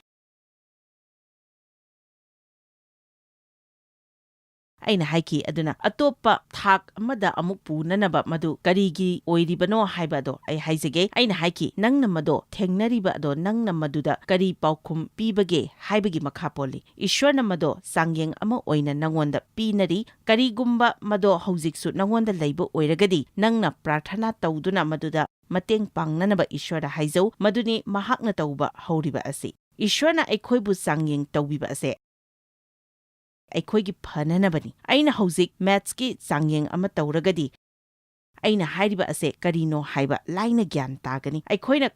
ꯑꯩꯅ ꯍꯥꯏꯈꯤ, "ꯑꯗꯨꯅ ꯑꯇꯣꯞꯄ ꯊꯥꯛ ꯑꯃꯗ ꯑꯃꯨꯛ ꯄꯨꯅꯅꯕ ꯃꯗꯨ ꯀꯔꯤꯒꯤ ꯑꯣꯏꯔꯤꯕꯅꯣ ꯍꯥꯏꯕ ꯑꯗꯣ ꯑꯩ ꯍꯥꯏꯖꯒꯦ꯫" ꯑꯩꯅ ꯍꯥꯏꯈꯤ, "ꯅꯪꯅ ꯃꯗꯣ ꯊꯦꯡꯅꯔꯤꯕ ꯑꯗꯣ ꯅꯪꯅ ꯃꯗꯨꯗ ꯀꯔꯤ ꯄꯥꯎꯈꯨꯝ ꯄꯤꯕꯒꯦ ꯍꯥꯏꯕꯒꯤ ꯃꯈꯥ ꯄꯣꯜꯂꯤ꯫ ꯏꯁ꯭ꯋꯔꯅ ꯃꯗꯣ ꯆꯥꯡꯌꯦꯡ ꯑꯃ ꯑꯣꯏꯅ ꯅꯉꯣꯟꯗ ꯄꯤꯅꯔꯤ꯫ ꯀꯔꯤꯒꯨꯝꯕ ꯃꯗꯣ ꯍꯧꯖꯤꯛꯁꯨ ꯅꯉꯣꯟꯗ ꯂꯩꯕ ꯑꯣꯏꯔꯒꯗꯤ, ꯅꯪꯅ ꯄ꯭ꯔꯥꯔꯊꯅꯥ ꯇꯧꯗꯨꯅ ꯃꯗꯨꯗ ꯃꯇꯦꯡ ꯄꯥꯡꯅꯅꯕ ꯏꯁ꯭ꯋꯔꯗ ꯍꯥꯏꯖꯧ꯫ ꯃꯗꯨꯅꯤ ꯃꯍꯥꯛꯅ ꯇꯧꯕ ꯍꯧꯔꯤꯕ ꯑꯁꯤ꯫" ꯏꯁ꯭ꯋꯔꯅ ꯑꯩꯈꯣꯏꯕꯨ ꯆꯥꯡꯌꯦꯡ ꯇꯧꯕꯤꯕ ꯑꯁꯦ ꯑꯩꯈꯣꯏꯒꯤ ꯐꯅꯅꯕꯅꯤ꯫ ꯑꯩꯅ ꯍꯧꯖꯤꯛ ꯃꯦꯊꯁꯀꯤ ꯆꯥꯡꯌꯦꯡ ꯑꯃ ꯇꯧꯔꯒꯗꯤ, ꯑꯩꯅ ꯍꯥꯏꯔꯤꯕ ꯑꯁꯦ ꯀꯔꯤꯅꯣ ꯍꯥꯏꯕ ꯂꯥꯏꯅ ꯒ꯭ꯌꯥꯟ ꯇꯥꯒꯅꯤ꯫ ꯑꯩꯈꯣꯏꯅ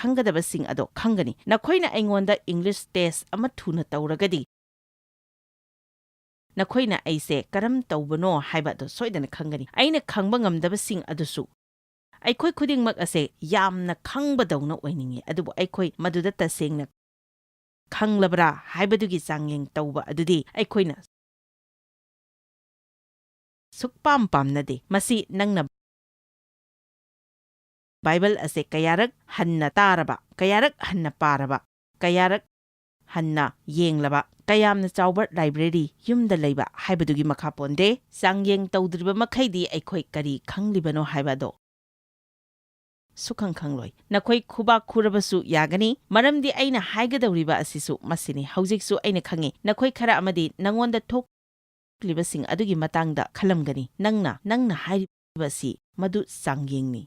ꯈꯪꯒꯗꯕꯁꯤꯡ ꯑꯗꯣ ꯈꯪꯒꯅꯤ꯫ ꯅꯈꯣꯏꯅ ꯑꯩꯉꯣꯟꯗ ꯏꯪꯂꯤꯁ ꯇꯦꯁ ꯑꯃ ꯊꯨꯅ ꯇꯧꯔꯒꯗꯤ, ꯅꯈꯣꯏꯅ ꯑꯩꯁꯦ ꯀꯔꯝ ꯇꯧꯕꯅꯣ ꯍꯥꯏꯕ ꯑꯗꯨ ꯁꯣꯏꯗꯅ ꯈꯪꯒꯅꯤ꯫ ꯑꯩꯅ ꯈꯪꯕ ꯉꯝꯗꯕꯁꯤꯡ ꯑꯗꯨꯁꯨ꯫ ꯑꯩꯈꯣꯏ ꯈꯨꯗꯤꯡꯃꯛ ꯑꯁꯦ ꯌꯥꯝꯅ ꯈꯪꯕꯗꯧꯅ ꯑꯣꯏꯅꯤꯡꯏ, ꯑꯗꯨꯕꯨ ꯑꯩꯈꯣꯏ ꯃꯗꯨꯗ ꯇꯁꯦꯡꯅ ꯈꯪꯂꯕ꯭ꯔꯥ ꯍꯥꯏꯕꯗꯨꯒꯤ ꯆꯥꯡꯌꯦꯡ ꯇꯧꯕ ꯑꯗꯨꯗꯤ ꯑꯩꯈꯣꯏꯅ ꯁꯨꯛꯄꯥꯝ ꯄꯥꯝꯅꯗꯦ꯫ ꯃꯁꯤ ꯅꯪꯅ ꯕꯥꯏꯕꯜ ꯑꯁꯦ ꯀꯌꯥꯔꯛ ꯍꯟꯅ ꯇꯥꯔꯕ, ꯀꯌꯥꯔꯛ ꯍꯟꯅ ꯄꯥꯔꯕ, ꯀꯌꯥꯔꯛ ꯍꯟꯅ ꯌꯦꯡꯂꯕ, ꯀꯌꯥꯝꯅ ꯆꯥꯎꯕ ꯂꯥꯏꯕ꯭ꯔꯦꯔꯤ ꯌꯨꯝꯗ ꯂꯩꯕ ꯍꯥꯏꯕꯗꯨꯒꯤ ꯃꯈꯥ ꯄꯣꯟꯗꯦ꯫ ꯆꯥꯡꯌꯦꯡ ꯇꯧꯗ꯭ꯔꯤꯕ ꯃꯈꯩꯗꯤ ꯑꯩꯈꯣꯏ ꯀꯔꯤ ꯈꯪꯂꯤꯕꯅꯣ ꯍꯥꯏꯕ ꯑꯗꯣ ꯁꯨꯈꯪ ꯈꯪꯂꯣꯏ꯫ ꯅꯈꯣꯏ ꯈꯨꯕꯥꯛ ꯈꯨꯔꯕꯁꯨ ꯌꯥꯒꯅꯤ, ꯃꯔꯝꯗꯤ ꯑꯩꯅ ꯍꯥꯏꯒꯗꯧꯔꯤꯕ ꯑꯁꯤꯁꯨ ꯃꯁꯤꯅꯤ꯫ ꯍꯧꯖꯤꯛꯁꯨ ꯑꯩꯅ ꯈꯪꯏ, ꯅꯈꯣꯏ ꯈꯔ ꯑꯃꯗꯤ ꯅꯉꯣꯟꯗ ꯊꯣꯛꯂꯤꯕꯁꯤꯡ ꯑꯗꯨꯒꯤ ꯃꯇꯥꯡꯗ ꯈꯜꯂꯝꯒꯅꯤ꯫ ꯅꯪꯅ, ꯅꯪꯅ ꯍꯥꯏꯔꯤꯕ ꯑꯁꯤ ꯃꯗꯨ ꯆꯥꯡꯌꯦꯡꯅꯤ꯫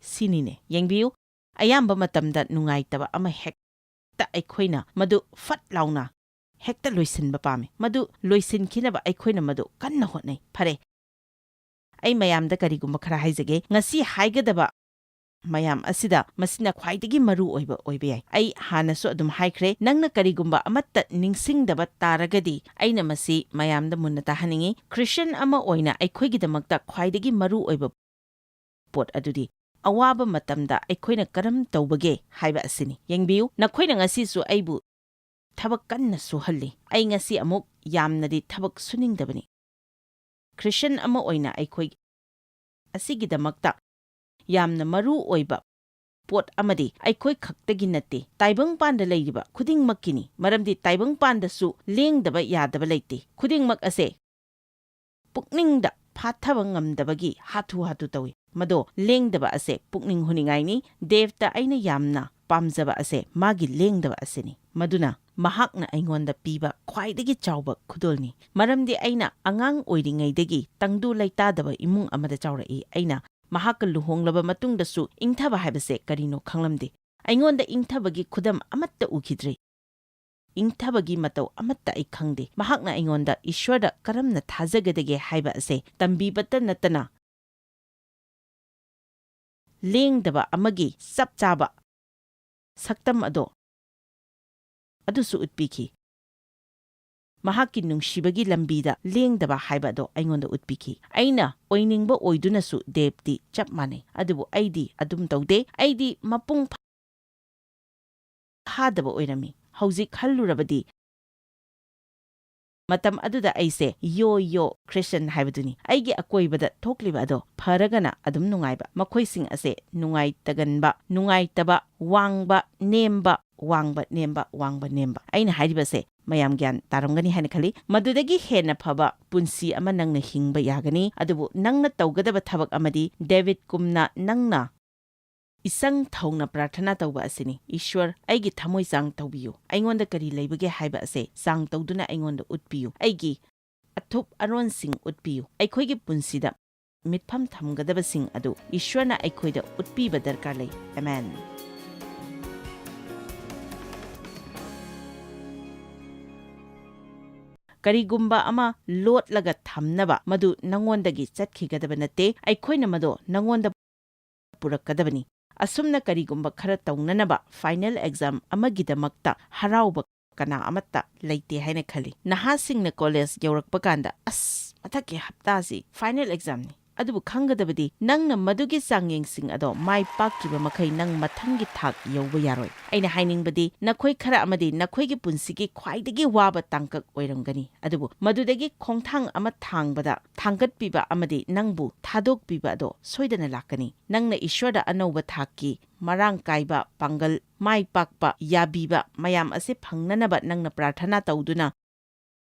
ꯁꯤꯅꯤꯅꯦ꯫ ꯌꯦꯡꯕꯤꯌꯨ, ꯑꯌꯥꯝꯕ ꯃꯇꯝꯗ ꯅꯨꯡꯉꯥꯏꯇꯕ ꯑꯃ ꯍꯦꯛꯇ ꯑꯩꯈꯣꯏꯅ ꯃꯗꯨ ꯐꯠ ꯂꯥꯎꯅ ꯍꯦꯛꯇ ꯂꯣꯏꯁꯤꯟꯕ ꯄꯥꯝꯃꯤ꯫ ꯃꯗꯨ ꯂꯣꯏꯁꯤꯟꯈꯤꯅꯕ ꯑꯩꯈꯣꯏꯅ ꯃꯗꯨ ꯀꯟꯅ ꯍꯣꯠꯅꯩ꯫ ꯐꯔꯦ, ꯑꯩ ꯃꯌꯥꯝꯗ ꯀꯔꯤꯒꯨꯝꯕ ꯈꯔ ꯍꯥꯏꯖꯒꯦ꯫ ꯉꯁꯤ ꯍꯥꯏꯒꯗꯕ ꯃꯌꯥꯝ ꯑꯁꯤꯗ ꯃꯁꯤꯅ ꯈ꯭ꯋꯥꯏꯗꯒꯤ ꯃꯔꯨ ꯑꯣꯏꯕ ꯑꯣꯏꯕ ꯌꯥꯏ꯫ ꯑꯩ ꯍꯥꯟꯅꯁꯨ ꯑꯗꯨꯝ ꯍꯥꯏꯈ꯭ꯔꯦ, ꯅꯪꯅ ꯀꯔꯤꯒꯨꯝꯕ ꯑꯃꯠꯇ ꯅꯤꯡꯁꯤꯡꯗꯕ ꯇꯥꯔꯒꯗꯤ ꯑꯩꯅ ꯃꯁꯤ ꯃꯌꯥꯝꯗ ꯃꯨꯟꯅ ꯇꯥꯍꯟꯅꯤꯡꯏ꯫ ꯈ꯭ꯔꯤꯁꯇꯤꯌꯥꯟ ꯑꯃ ꯑꯣꯏꯅ ꯑꯩꯈꯣꯏꯒꯤꯗꯃꯛꯇ ꯈ꯭ꯋꯥꯏꯗꯒꯤ ꯃꯔꯨ ꯑꯣꯏꯕ ꯄꯣꯠ ꯑꯗꯨꯗꯤ ꯑꯋꯥꯕ ꯃꯇꯝꯗ ꯑꯩꯈꯣꯏꯅ ꯀꯔꯝ ꯇꯧꯕꯒꯦ ꯍꯥꯏꯕ ꯑꯁꯤꯅꯤ꯫ ꯌꯦꯡꯕꯤꯌꯨ, ꯅꯈꯣꯏꯅ ꯉꯁꯤꯁꯨ ꯑꯩꯕꯨ ꯊꯕꯛ ꯀꯟꯅ ꯁꯨꯍꯜꯂꯤ꯫ ꯑꯩ ꯉꯁꯤ ꯑꯃꯨꯛ ꯌꯥꯝꯅꯗꯤ ꯊꯕꯛ ꯁꯨꯅꯤꯡꯗꯕꯅꯤ꯫ ꯈ꯭ꯔꯤꯁꯇꯤꯌꯥꯟ ꯑꯃ ꯑꯣꯏꯅ ꯑꯩꯈꯣꯏ ꯑꯁꯤꯒꯤꯗꯃꯛꯇ ꯌꯥꯝꯅ ꯃꯔꯨ ꯑꯣꯏꯕ ꯄꯣꯠ ꯑꯃꯗꯤ ꯑꯩꯈꯣꯏ ꯈꯛꯇꯒꯤ ꯅꯠꯇꯦ, ꯇꯥꯏꯕꯪꯄꯥꯟꯗ ꯂꯩꯔꯤꯕ ꯈꯨꯗꯤꯡꯃꯛꯀꯤꯅꯤ꯫ ꯃꯔꯝꯗꯤ ꯇꯥꯏꯕꯪꯄꯥꯟꯗꯁꯨ ꯂꯦꯡꯗꯕ ꯌꯥꯗꯕ ꯂꯩꯇꯦ꯫ ꯈꯨꯗꯤꯡꯃꯛ ꯑꯁꯦ ꯄꯨꯛꯅꯤꯡꯗ ꯐꯥꯊꯕ ꯉꯝꯗꯕꯒꯤ ꯍꯥꯊꯨ ꯍꯥꯊꯨ ꯇꯧꯏ꯫ ꯃꯗꯣ ꯂꯦꯡꯗꯕ ꯑꯁꯦ ꯄꯨꯛꯅꯤꯡ ꯍꯨꯅꯤꯡꯉꯥꯏꯅꯤ꯫ ꯗꯦꯕꯇ ꯑꯩꯅ ꯌꯥꯝꯅ ꯄꯥꯝꯖꯕ ꯑꯁꯦ ꯃꯥꯒꯤ ꯂꯦꯡꯗꯕ ꯑꯁꯤꯅꯤ꯫ ꯃꯗꯨꯅ ꯃꯍꯥꯛꯅ ꯑꯩꯉꯣꯟꯗ ꯄꯤꯕ ꯈ꯭ꯋꯥꯏꯗꯒꯤ ꯆꯥꯎꯕ ꯈꯨꯗꯣꯜꯅꯤ꯫ ꯃꯔꯝꯗꯤ ꯑꯩꯅ ꯑꯉꯥꯡ ꯑꯣꯏꯔꯤꯉꯩꯗꯒꯤ ꯇꯪꯗꯨ ꯂꯩꯇꯥꯗꯕ ꯏꯃꯨꯡ ꯑꯃꯗ ꯆꯥꯎꯔꯛꯏ꯫ ꯑꯩꯅ ꯃꯍꯥꯛꯀ ꯂꯨꯍꯣꯡꯂꯕ ꯃꯇꯨꯡꯗꯁꯨ ꯏꯪꯊꯕ ꯍꯥꯏꯕꯁꯦ ꯀꯔꯤꯅꯣ ꯈꯪꯂꯝꯗꯦ꯫ ꯑꯩꯉꯣꯟꯗ ꯏꯪꯊꯕꯒꯤ ꯈꯨꯗꯝ ꯑꯃꯠꯇ ꯎꯈꯤꯗ꯭ꯔꯤ꯫ ꯏꯪꯊꯕꯒꯤ ꯃꯇꯧ ꯑꯃꯠꯇ ꯑꯩ ꯈꯪꯗꯦ꯫ ꯃꯍꯥꯛꯅ ꯑꯩꯉꯣꯟꯗ ꯏꯁ꯭ꯋꯔꯗ ꯀꯔꯝꯅ ꯊꯥꯖꯒꯗꯒꯦ ꯍꯥꯏꯕ ꯑꯁꯦ ꯇꯝꯕꯤꯕꯇ ꯅꯠꯇꯅ, ꯂꯦꯡꯗꯕ ꯑꯃꯒꯤ ꯆꯞ ꯆꯥꯕ ꯁꯛꯇꯝ ꯑꯗꯣ ꯑꯗꯨꯁꯨ ꯎꯠꯄꯤꯈꯤ꯫ ꯃꯍꯥꯛꯀꯤ ꯅꯨꯡꯁꯤꯕꯒꯤ ꯂꯝꯕꯤꯗ ꯂꯦꯡꯗꯕ ꯍꯥꯏꯕ ꯑꯗꯣ ꯑꯩꯉꯣꯟꯗ ꯎꯠꯄꯤꯈꯤ꯫ ꯑꯩꯅ ꯑꯣꯏꯅꯤꯡꯕ ꯑꯣꯏꯗꯨꯅꯁꯨ ꯗꯦꯕꯇꯤ ꯆꯞ ꯃꯥꯟꯅꯩ, ꯑꯗꯨꯕꯨ ꯑꯩꯗꯤ ꯑꯗꯨꯝ ꯇꯧꯗꯦ꯫ ꯑꯩꯗꯤ ꯃꯄꯨꯡ ꯐꯥꯗꯕ ꯑꯣꯏꯔꯝꯃꯤ꯫ ꯍꯧꯖꯤꯛ ꯈꯜꯂꯨꯔꯕꯗꯤ, ꯃꯇꯝ ꯑꯗꯨꯗ ꯑꯩꯁꯦ "ꯌꯣ, ꯌꯣ, ꯈ꯭ꯔꯤꯁꯟ" ꯍꯥꯏꯕꯗꯨꯅꯤ꯫ ꯑꯩꯒꯤ ꯑꯀꯣꯏꯕꯗ ꯊꯣꯛꯂꯤꯕ ꯑꯗꯣ ꯐꯔꯒꯅ ꯑꯗꯨꯝ ꯅꯨꯡꯉꯥꯏꯕ, ꯃꯈꯣꯏꯁꯤꯡ ꯑꯁꯦ ꯅꯨꯡꯉꯥꯏꯇꯒꯟꯕ, ꯅꯨꯡꯉꯥꯏꯇꯕ, ꯋꯥꯡꯕ, ꯅꯦꯝꯕ, ꯋꯥꯡꯕ, ꯅꯦꯝꯕ, ꯋꯥꯡꯕ, ꯅꯦꯝꯕ꯫ ꯑꯩꯅ ꯍꯥꯏꯔꯤꯕꯁꯦ ꯃꯌꯥꯝ ꯒ꯭ꯌꯥꯟ ꯇꯥꯔꯝꯒꯅꯤ ꯍꯥꯏꯅ ꯈꯜꯂꯤ꯫ ꯃꯗꯨꯗꯒꯤ ꯍꯦꯟꯅ ꯐꯕ ꯄꯨꯟꯁꯤ ꯑꯃ ꯅꯪꯅ ꯍꯤꯡꯕ ꯌꯥꯒꯅꯤ, ꯑꯗꯨꯕꯨ ꯅꯪꯅ ꯇꯧꯒꯗꯕ ꯊꯕꯛ ꯑꯃꯗꯤ ꯗꯦꯕꯤꯗꯀꯨꯝꯅ ꯅꯪꯅ ꯏꯆꯪ ꯊꯧꯅ ꯄ꯭ꯔꯥꯔꯊꯅꯥ ꯇꯧꯕ ꯑꯁꯤꯅꯤ꯫ "ꯏꯁ꯭ꯋꯔ, ꯑꯩꯒꯤ ꯊꯃꯣꯏ ꯆꯥꯡ ꯇꯧꯕꯤꯌꯨ꯫ ꯑꯩꯉꯣꯟꯗ ꯀꯔꯤ ꯂꯩꯕꯒꯦ ꯍꯥꯏꯕ ꯑꯁꯦ ꯆꯥꯡ ꯇꯧꯗꯨꯅ ꯑꯩꯉꯣꯟꯗ ꯎꯠꯄꯤꯌꯨ꯫ ꯑꯩꯒꯤ ꯑꯊꯨꯞ ꯑꯔꯣꯟꯁꯤꯡ ꯎꯠꯄꯤꯌꯨ"꯫ ꯑꯩꯈꯣꯏꯒꯤ ꯄꯨꯟꯁꯤꯗ ꯃꯤꯠꯐꯝ ꯊꯝꯒꯗꯕꯁꯤꯡ ꯑꯗꯨ ꯏꯁ꯭ꯋꯔꯅ ꯑꯩꯈꯣꯏꯗ ꯎꯠꯄꯤꯕ ꯗꯔꯀꯥꯔ ꯂꯩ꯫ ꯑꯃꯦꯟ꯫ ꯀꯔꯤꯒꯨꯝꯕ ꯑꯃ ꯂꯣꯠꯂꯒ ꯊꯝꯅꯕ, ꯃꯗꯨ ꯅꯉꯣꯟꯗꯒꯤ ꯆꯠꯈꯤꯒꯗꯕ ꯅꯠꯇꯦ꯫ ꯑꯩꯈꯣꯏꯅ ꯃꯗꯣ ꯅꯉꯣꯟꯗ ꯄꯨꯔꯛꯀꯗꯕꯅꯤ꯫ ꯑꯁꯨꯝꯅ ꯀꯔꯤꯒꯨꯝꯕ ꯈꯔ ꯇꯧꯅꯅꯕ ꯐꯥꯏꯅꯦꯜ ꯑꯦꯛꯖꯥꯝ ꯑꯃꯒꯤꯗꯃꯛꯇ ꯍꯔꯥꯎꯕ ꯀꯅꯥ ꯑꯃꯠꯇ ꯂꯩꯇꯦ ꯍꯥꯏꯅ ꯈꯜꯂꯤ꯫ ꯅꯍꯥꯁꯤꯡꯅ ꯀꯣꯂꯦꯖ ꯌꯧꯔꯛꯄ ꯀꯥꯟꯗ, "ꯑꯁ, ꯃꯊꯛꯀꯤ ꯍꯞꯇꯥꯁꯤ ꯐꯥꯏꯅꯦꯜ ꯑꯦꯛꯖꯥꯝꯅꯤ"꯫ ꯑꯗꯨꯕꯨ ꯈꯪꯒꯗꯕꯗꯤ, ꯅꯪꯅ ꯃꯗꯨꯒꯤ ꯆꯥꯡꯌꯦꯡꯁꯤꯡ ꯑꯗꯣ ꯃꯥꯏ ꯄꯥꯛꯇ꯭ꯔꯤꯕ ꯃꯈꯩ ꯅꯪ ꯃꯊꯪꯒꯤ ꯊꯥꯛ ꯌꯧꯕ ꯌꯥꯔꯣꯏ꯫ ꯑꯩꯅ ꯍꯥꯏꯅꯤꯡꯕꯗꯤ, ꯅꯈꯣꯏ ꯈꯔ ꯑꯃꯗꯤ ꯅꯈꯣꯏꯒꯤ ꯄꯨꯟꯁꯤꯒꯤ ꯈ꯭ꯋꯥꯏꯗꯒꯤ ꯋꯥꯕ ꯇꯥꯡꯀꯛ ꯑꯣꯏꯔꯝꯒꯅꯤ, ꯑꯗꯨꯕꯨ ꯃꯗꯨꯗꯒꯤ ꯈꯣꯡꯊꯥꯡ ꯑꯃ ꯊꯥꯡꯕꯗ ꯊꯥꯡꯒꯠꯄꯤꯕ ꯑꯃꯗꯤ ꯅꯪꯕꯨ ꯊꯥꯗꯣꯛꯄꯤꯕ ꯑꯗꯣ ꯁꯣꯏꯗꯅ ꯂꯥꯛꯀꯅꯤ꯫ ꯅꯪꯅ ꯏꯁ꯭ꯋꯔꯗ ꯑꯅꯧꯕ ꯊꯥꯛꯀꯤ ꯃꯔꯥꯡ ꯀꯥꯏꯕ ꯄꯥꯡꯒꯜ, ꯃꯥꯏ ꯄꯥꯛꯄ, ꯌꯥꯕꯤꯕ ꯃꯌꯥꯝ ꯑꯁꯤ ꯐꯪꯅꯅꯕ ꯅꯪꯅ ꯄ꯭ꯔꯥꯔꯊꯅꯥ ꯇꯧꯗꯨꯅ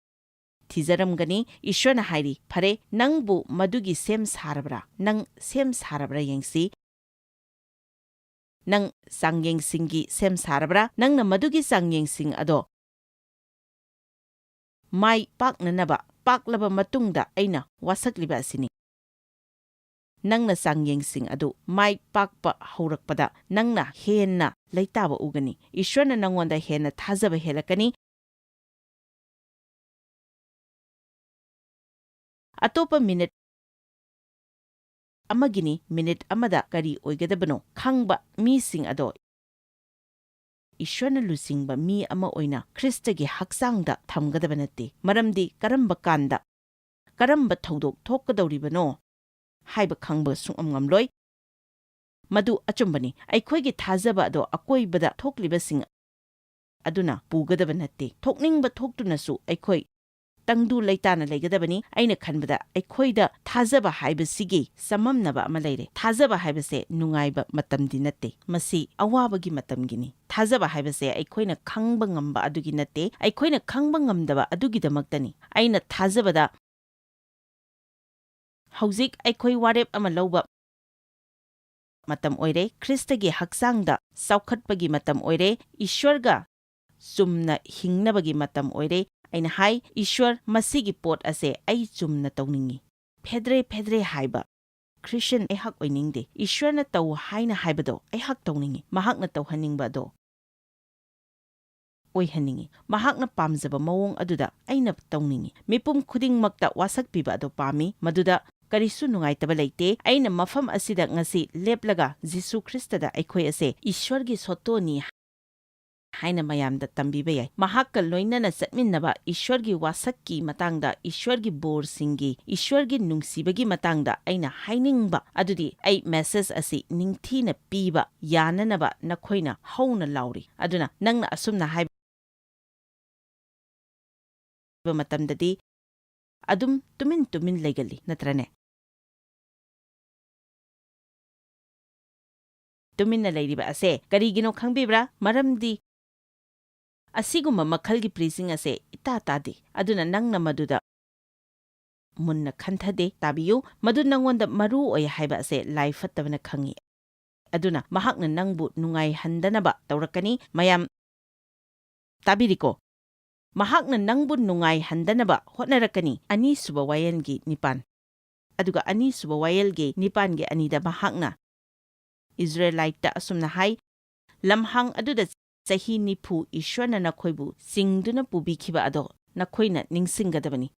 ꯊꯤꯖꯔꯝꯒꯅꯤ꯫ ꯏꯁ꯭ꯋꯔꯅ ꯍꯥꯏꯔꯤ, "ꯐꯔꯦ, ꯅꯪꯕꯨ ꯃꯗꯨꯒꯤ ꯁꯦꯝ ꯁꯥꯔꯕ꯭ꯔꯥ? ꯅꯪ ꯁꯦꯝ ꯁꯥꯔꯕ꯭ꯔꯥ ꯌꯦꯡꯁꯤ꯫ ꯅꯪ ꯆꯥꯡꯌꯦꯡꯁꯤꯡꯒꯤ ꯁꯦꯝ ꯁꯥꯔꯕ꯭ꯔꯥ? ꯅꯪꯅ ꯃꯗꯨꯒꯤ ꯆꯥꯡꯌꯦꯡꯁꯤꯡ ꯑꯗꯣ ꯃꯥꯏ ꯄꯥꯛꯅꯅꯕ ꯄꯥꯛꯂꯕ ꯃꯇꯨꯡꯗ ꯑꯩꯅ ꯋꯥꯁꯛꯂꯤꯕ ꯑꯁꯤꯅꯤ"꯫ ꯅꯪꯅ ꯆꯥꯡꯌꯦꯡꯁꯤꯡ ꯑꯗꯨ ꯃꯥꯏ ꯄꯥꯛꯄ ꯍꯧꯔꯛꯄꯗ, ꯅꯪꯅ ꯍꯦꯟꯅ ꯂꯩꯇꯥꯕ ꯎꯒꯅꯤ꯫ ꯏꯁ꯭ꯋꯔꯅ ꯅꯪꯉꯣꯟꯗ ꯍꯦꯟꯅ ꯊꯥꯖꯕ ꯍꯦꯜꯂꯛꯀꯅꯤ꯫ ꯑꯇꯣꯞꯄ ꯃꯤꯅꯤꯠ ꯑꯃꯒꯤꯅꯤ, ꯃꯤꯅꯤꯠ ꯑꯃꯗ ꯀꯔꯤ ꯑꯣꯏꯒꯗꯕꯅꯣ ꯈꯪꯕ ꯃꯤꯁꯤꯡ ꯑꯗꯣ ꯏꯁ꯭ꯋꯔꯅ ꯂꯨꯆꯤꯡꯕ ꯃꯤ ꯑꯃ ꯑꯣꯏꯅ ꯈ꯭ꯔꯤꯁꯇꯒꯤ ꯍꯛꯆꯥꯡꯗ ꯊꯝꯒꯗꯕ ꯅꯠꯇꯦ, ꯃꯔꯝꯗꯤ ꯀꯔꯝꯕ ꯀꯥꯟꯗ ꯀꯔꯝꯕ ꯊꯧꯗꯣꯛ ꯊꯣꯛꯀꯗꯧꯔꯤꯕꯅꯣ ꯍꯥꯏꯕ ꯈꯪꯕ ꯁꯨꯡꯉꯝ ꯉꯝꯂꯣꯏ꯫ ꯃꯗꯨ ꯑꯆꯨꯝꯕꯅꯤ꯫ ꯑꯩꯈꯣꯏꯒꯤ ꯊꯥꯖꯕ ꯑꯗꯣ ꯑꯀꯣꯏꯕꯗ ꯊꯣꯛꯂꯤꯕꯁꯤꯡ ꯑꯗꯨꯅ ꯄꯨꯒꯗꯕ ꯅꯠꯇꯦ꯫ ꯊꯣꯛꯅꯤꯡꯕ ꯊꯣꯛꯇꯨꯅꯁꯨ ꯑꯩꯈꯣꯏ ꯇꯪꯗꯨ ꯂꯩꯇꯥꯅ ꯂꯩꯒꯗꯕꯅꯤ꯫ ꯑꯩꯅ ꯈꯟꯕꯗ ꯑꯩꯈꯣꯏꯗ ꯊꯥꯖꯕ ꯍꯥꯏꯕꯁꯤꯒꯤ ꯆꯃꯝꯅꯕ ꯑꯃ ꯂꯩꯔꯦ꯫ ꯊꯥꯖꯕ ꯍꯥꯏꯕꯁꯦ ꯅꯨꯡꯉꯥꯏꯕ ꯃꯇꯝꯗꯤ ꯅꯠꯇꯦ, ꯃꯁꯤ ꯑꯋꯥꯕꯒꯤ ꯃꯇꯝꯒꯤꯅꯤ꯫ ꯊꯥꯖꯕ ꯍꯥꯏꯕꯁꯦ ꯑꯩꯈꯣꯏꯅ ꯈꯪꯕ ꯉꯝꯕ ꯑꯗꯨꯒꯤ ꯅꯠꯇꯦ, ꯑꯩꯈꯣꯏꯅ ꯈꯪꯕ ꯉꯝꯗꯕ ꯑꯗꯨꯒꯤꯗꯃꯛꯇꯅꯤ꯫ ꯑꯩꯅ ꯊꯥꯖꯕꯗ ꯍꯧꯖꯤꯛ ꯑꯩꯈꯣꯏ ꯋꯥꯔꯦꯞ ꯑꯃ ꯂꯧꯕ ꯃꯇꯝ ꯑꯣꯏꯔꯦ꯫ ꯈ꯭ꯔꯤꯁꯇꯒꯤ ꯍꯛꯆꯥꯡꯗ ꯆꯥꯎꯈꯠꯄꯒꯤ ꯃꯇꯝ ꯑꯣꯏꯔꯦ꯫ ꯏꯁ꯭ꯋꯔꯒ ꯆꯨꯝꯅ ꯍꯤꯡꯅꯕꯒꯤ ꯃꯇꯝ ꯑꯣꯏꯔꯦ꯫ ꯑꯩꯅ ꯍꯥꯏ, "ꯏꯁ꯭ꯋꯔ, ꯃꯁꯤꯒꯤ ꯄꯣꯠ ꯑꯁꯦ ꯑꯩ ꯆꯨꯝꯅ ꯇꯧꯅꯤꯡꯏ"꯫ ꯐꯦꯗ꯭ꯔꯦ ꯐꯦꯗ꯭ꯔꯦ ꯍꯥꯏꯕ ꯈ꯭ꯔꯤꯁꯇꯤꯌꯟ ꯑꯩꯍꯥꯛ ꯑꯣꯏꯅꯤꯡꯗꯦ꯫ ꯏꯁ꯭ꯋꯔꯅ ꯇꯧ ꯍꯥꯏꯅ ꯍꯥꯏꯕꯗꯣ ꯑꯩꯍꯥꯛ ꯇꯧꯅꯤꯡꯏ꯫ ꯃꯍꯥꯛꯅ ꯇꯧꯍꯟꯅꯤꯡꯕ ꯑꯗꯣ ꯑꯣꯏꯍꯟꯅꯤꯡꯏ꯫ ꯃꯍꯥꯛꯅ ꯄꯥꯝꯖꯕ ꯃꯑꯣꯡ ꯑꯗꯨꯗ ꯑꯩꯅ ꯇꯧꯅꯤꯡꯏ꯫ ꯃꯤꯄꯨꯝ ꯈꯨꯗꯤꯡꯃꯛꯇ ꯋꯥꯁꯛꯄꯤꯕ ꯑꯗꯨ ꯄꯥꯝꯃꯤ, ꯃꯗꯨꯗ ꯀꯔꯤꯁꯨ ꯅꯨꯡꯉꯥꯏꯇꯕ ꯂꯩꯇꯦ꯫ ꯑꯩꯅ ꯃꯐꯝ ꯑꯁꯤꯗ ꯉꯁꯤ ꯂꯦꯞꯂꯒ ꯖꯤꯁꯨ ꯈ꯭ꯔꯤꯁꯇꯗ ꯑꯩꯈꯣꯏ ꯑꯁꯦ ꯏꯁ꯭ꯋꯔꯒꯤ ꯁꯣꯇꯣꯅꯤ ꯍꯥꯏꯅ ꯃꯌꯥꯝꯗ ꯇꯝꯕꯤꯕ ꯌꯥꯏ꯫ ꯃꯍꯥꯛꯀ ꯂꯣꯏꯅꯅ ꯆꯠꯃꯤꯟꯅꯕ, ꯏꯁ꯭ꯋꯔꯒꯤ ꯋꯥꯁꯛꯀꯤ ꯃꯇꯥꯡꯗ, ꯏꯁ꯭ꯋꯔꯒꯤ ꯕꯣꯔꯁꯤꯡꯒꯤ, ꯏꯁ꯭ꯋꯔꯒꯤ ꯅꯨꯡꯁꯤꯕꯒꯤ ꯃꯇꯥꯡꯗ ꯑꯩꯅ ꯍꯥꯏꯅꯤꯡꯕ ꯑꯗꯨꯗꯤ, ꯑꯩ ꯃꯦꯁꯦꯖ ꯑꯁꯤ ꯅꯤꯡꯊꯤꯅ ꯄꯤꯕ ꯌꯥꯅꯅꯕ ꯅꯈꯣꯏꯅ ꯍꯧꯅ ꯂꯥꯎꯔꯤ꯫ ꯑꯗꯨꯅ ꯅꯪꯅ ꯑꯁꯨꯝꯅ ꯍꯥꯏꯕ ꯃꯇꯝꯗꯗꯤ ꯑꯗꯨꯝ ꯇꯨꯃꯤꯟ ꯇꯨꯃꯤꯟ ꯂꯩꯒꯜꯂꯤ, ꯅꯠꯇ꯭ꯔꯅꯦ? ꯇꯨꯃꯤꯟꯅ ꯂꯩꯔꯤꯕ ꯑꯁꯦ ꯀꯔꯤꯒꯤꯅꯣ ꯈꯪꯕꯤꯕ꯭ꯔꯥ? ꯃꯔꯝꯗꯤ ꯑꯁꯤꯒꯨꯝꯕ ꯃꯈꯜꯒꯤ ꯄ꯭ꯔꯤꯆꯤꯡ ꯑꯁꯦ ꯏꯇꯥ ꯇꯥꯗꯦ꯫ ꯑꯗꯨꯅ ꯅꯪꯅ ꯃꯗꯨꯗ ꯃꯨꯟꯅ ꯈꯟꯊꯗꯦ꯫ ꯇꯥꯕꯤꯌꯨ, ꯃꯗꯨ ꯅꯪꯉꯣꯟꯗ ꯃꯔꯨ ꯑꯣꯏ ꯍꯥꯏꯕ ꯑꯁꯦ ꯂꯥꯏ ꯐꯠꯇꯕꯅ ꯈꯪꯏ꯫ ꯑꯗꯨꯅ ꯃꯍꯥꯛꯅ ꯅꯪꯕꯨ ꯅꯨꯡꯉꯥꯏꯍꯟꯗꯅꯕ ꯇꯧꯔꯛꯀꯅꯤ꯫ ꯃꯌꯥꯝ ꯇꯥꯕꯤꯔꯤꯀꯣ? ꯃꯍꯥꯛꯅ ꯅꯪꯕꯨ ꯅꯨꯡꯉꯥꯏꯍꯟꯗꯅꯕ ꯍꯣꯠꯅꯔꯛꯀꯅꯤ꯫ ꯑꯅꯤꯁꯨꯕ ꯋꯥꯌꯦꯜꯒꯤ ꯅꯤꯄꯥꯟ꯫ ꯑꯗꯨꯒ ꯑꯅꯤꯁꯨꯕ ꯋꯥꯌꯦꯜꯒꯤ ꯅꯤꯄꯥꯟꯒꯤ ꯑꯅꯤꯗ ꯃꯍꯥꯛꯅ ꯏꯁ꯭ꯔꯦꯂꯥꯏꯠꯇ ꯑꯁꯨꯝꯅ ꯍꯥꯏ, "ꯂꯝꯍꯥꯡ ꯑꯗꯨꯗ ꯆꯍꯤ ꯅꯤꯐꯨ ꯏꯁ꯭ꯋꯔꯅ ꯅꯈꯣꯏꯕꯨ ꯆꯤꯡꯗꯨꯅ ꯄꯨꯕꯤꯈꯤꯕ ꯑꯗꯣ ꯅꯈꯣꯏꯅ ꯅꯤꯡꯁꯤꯡꯒꯗꯕꯅꯤ꯫"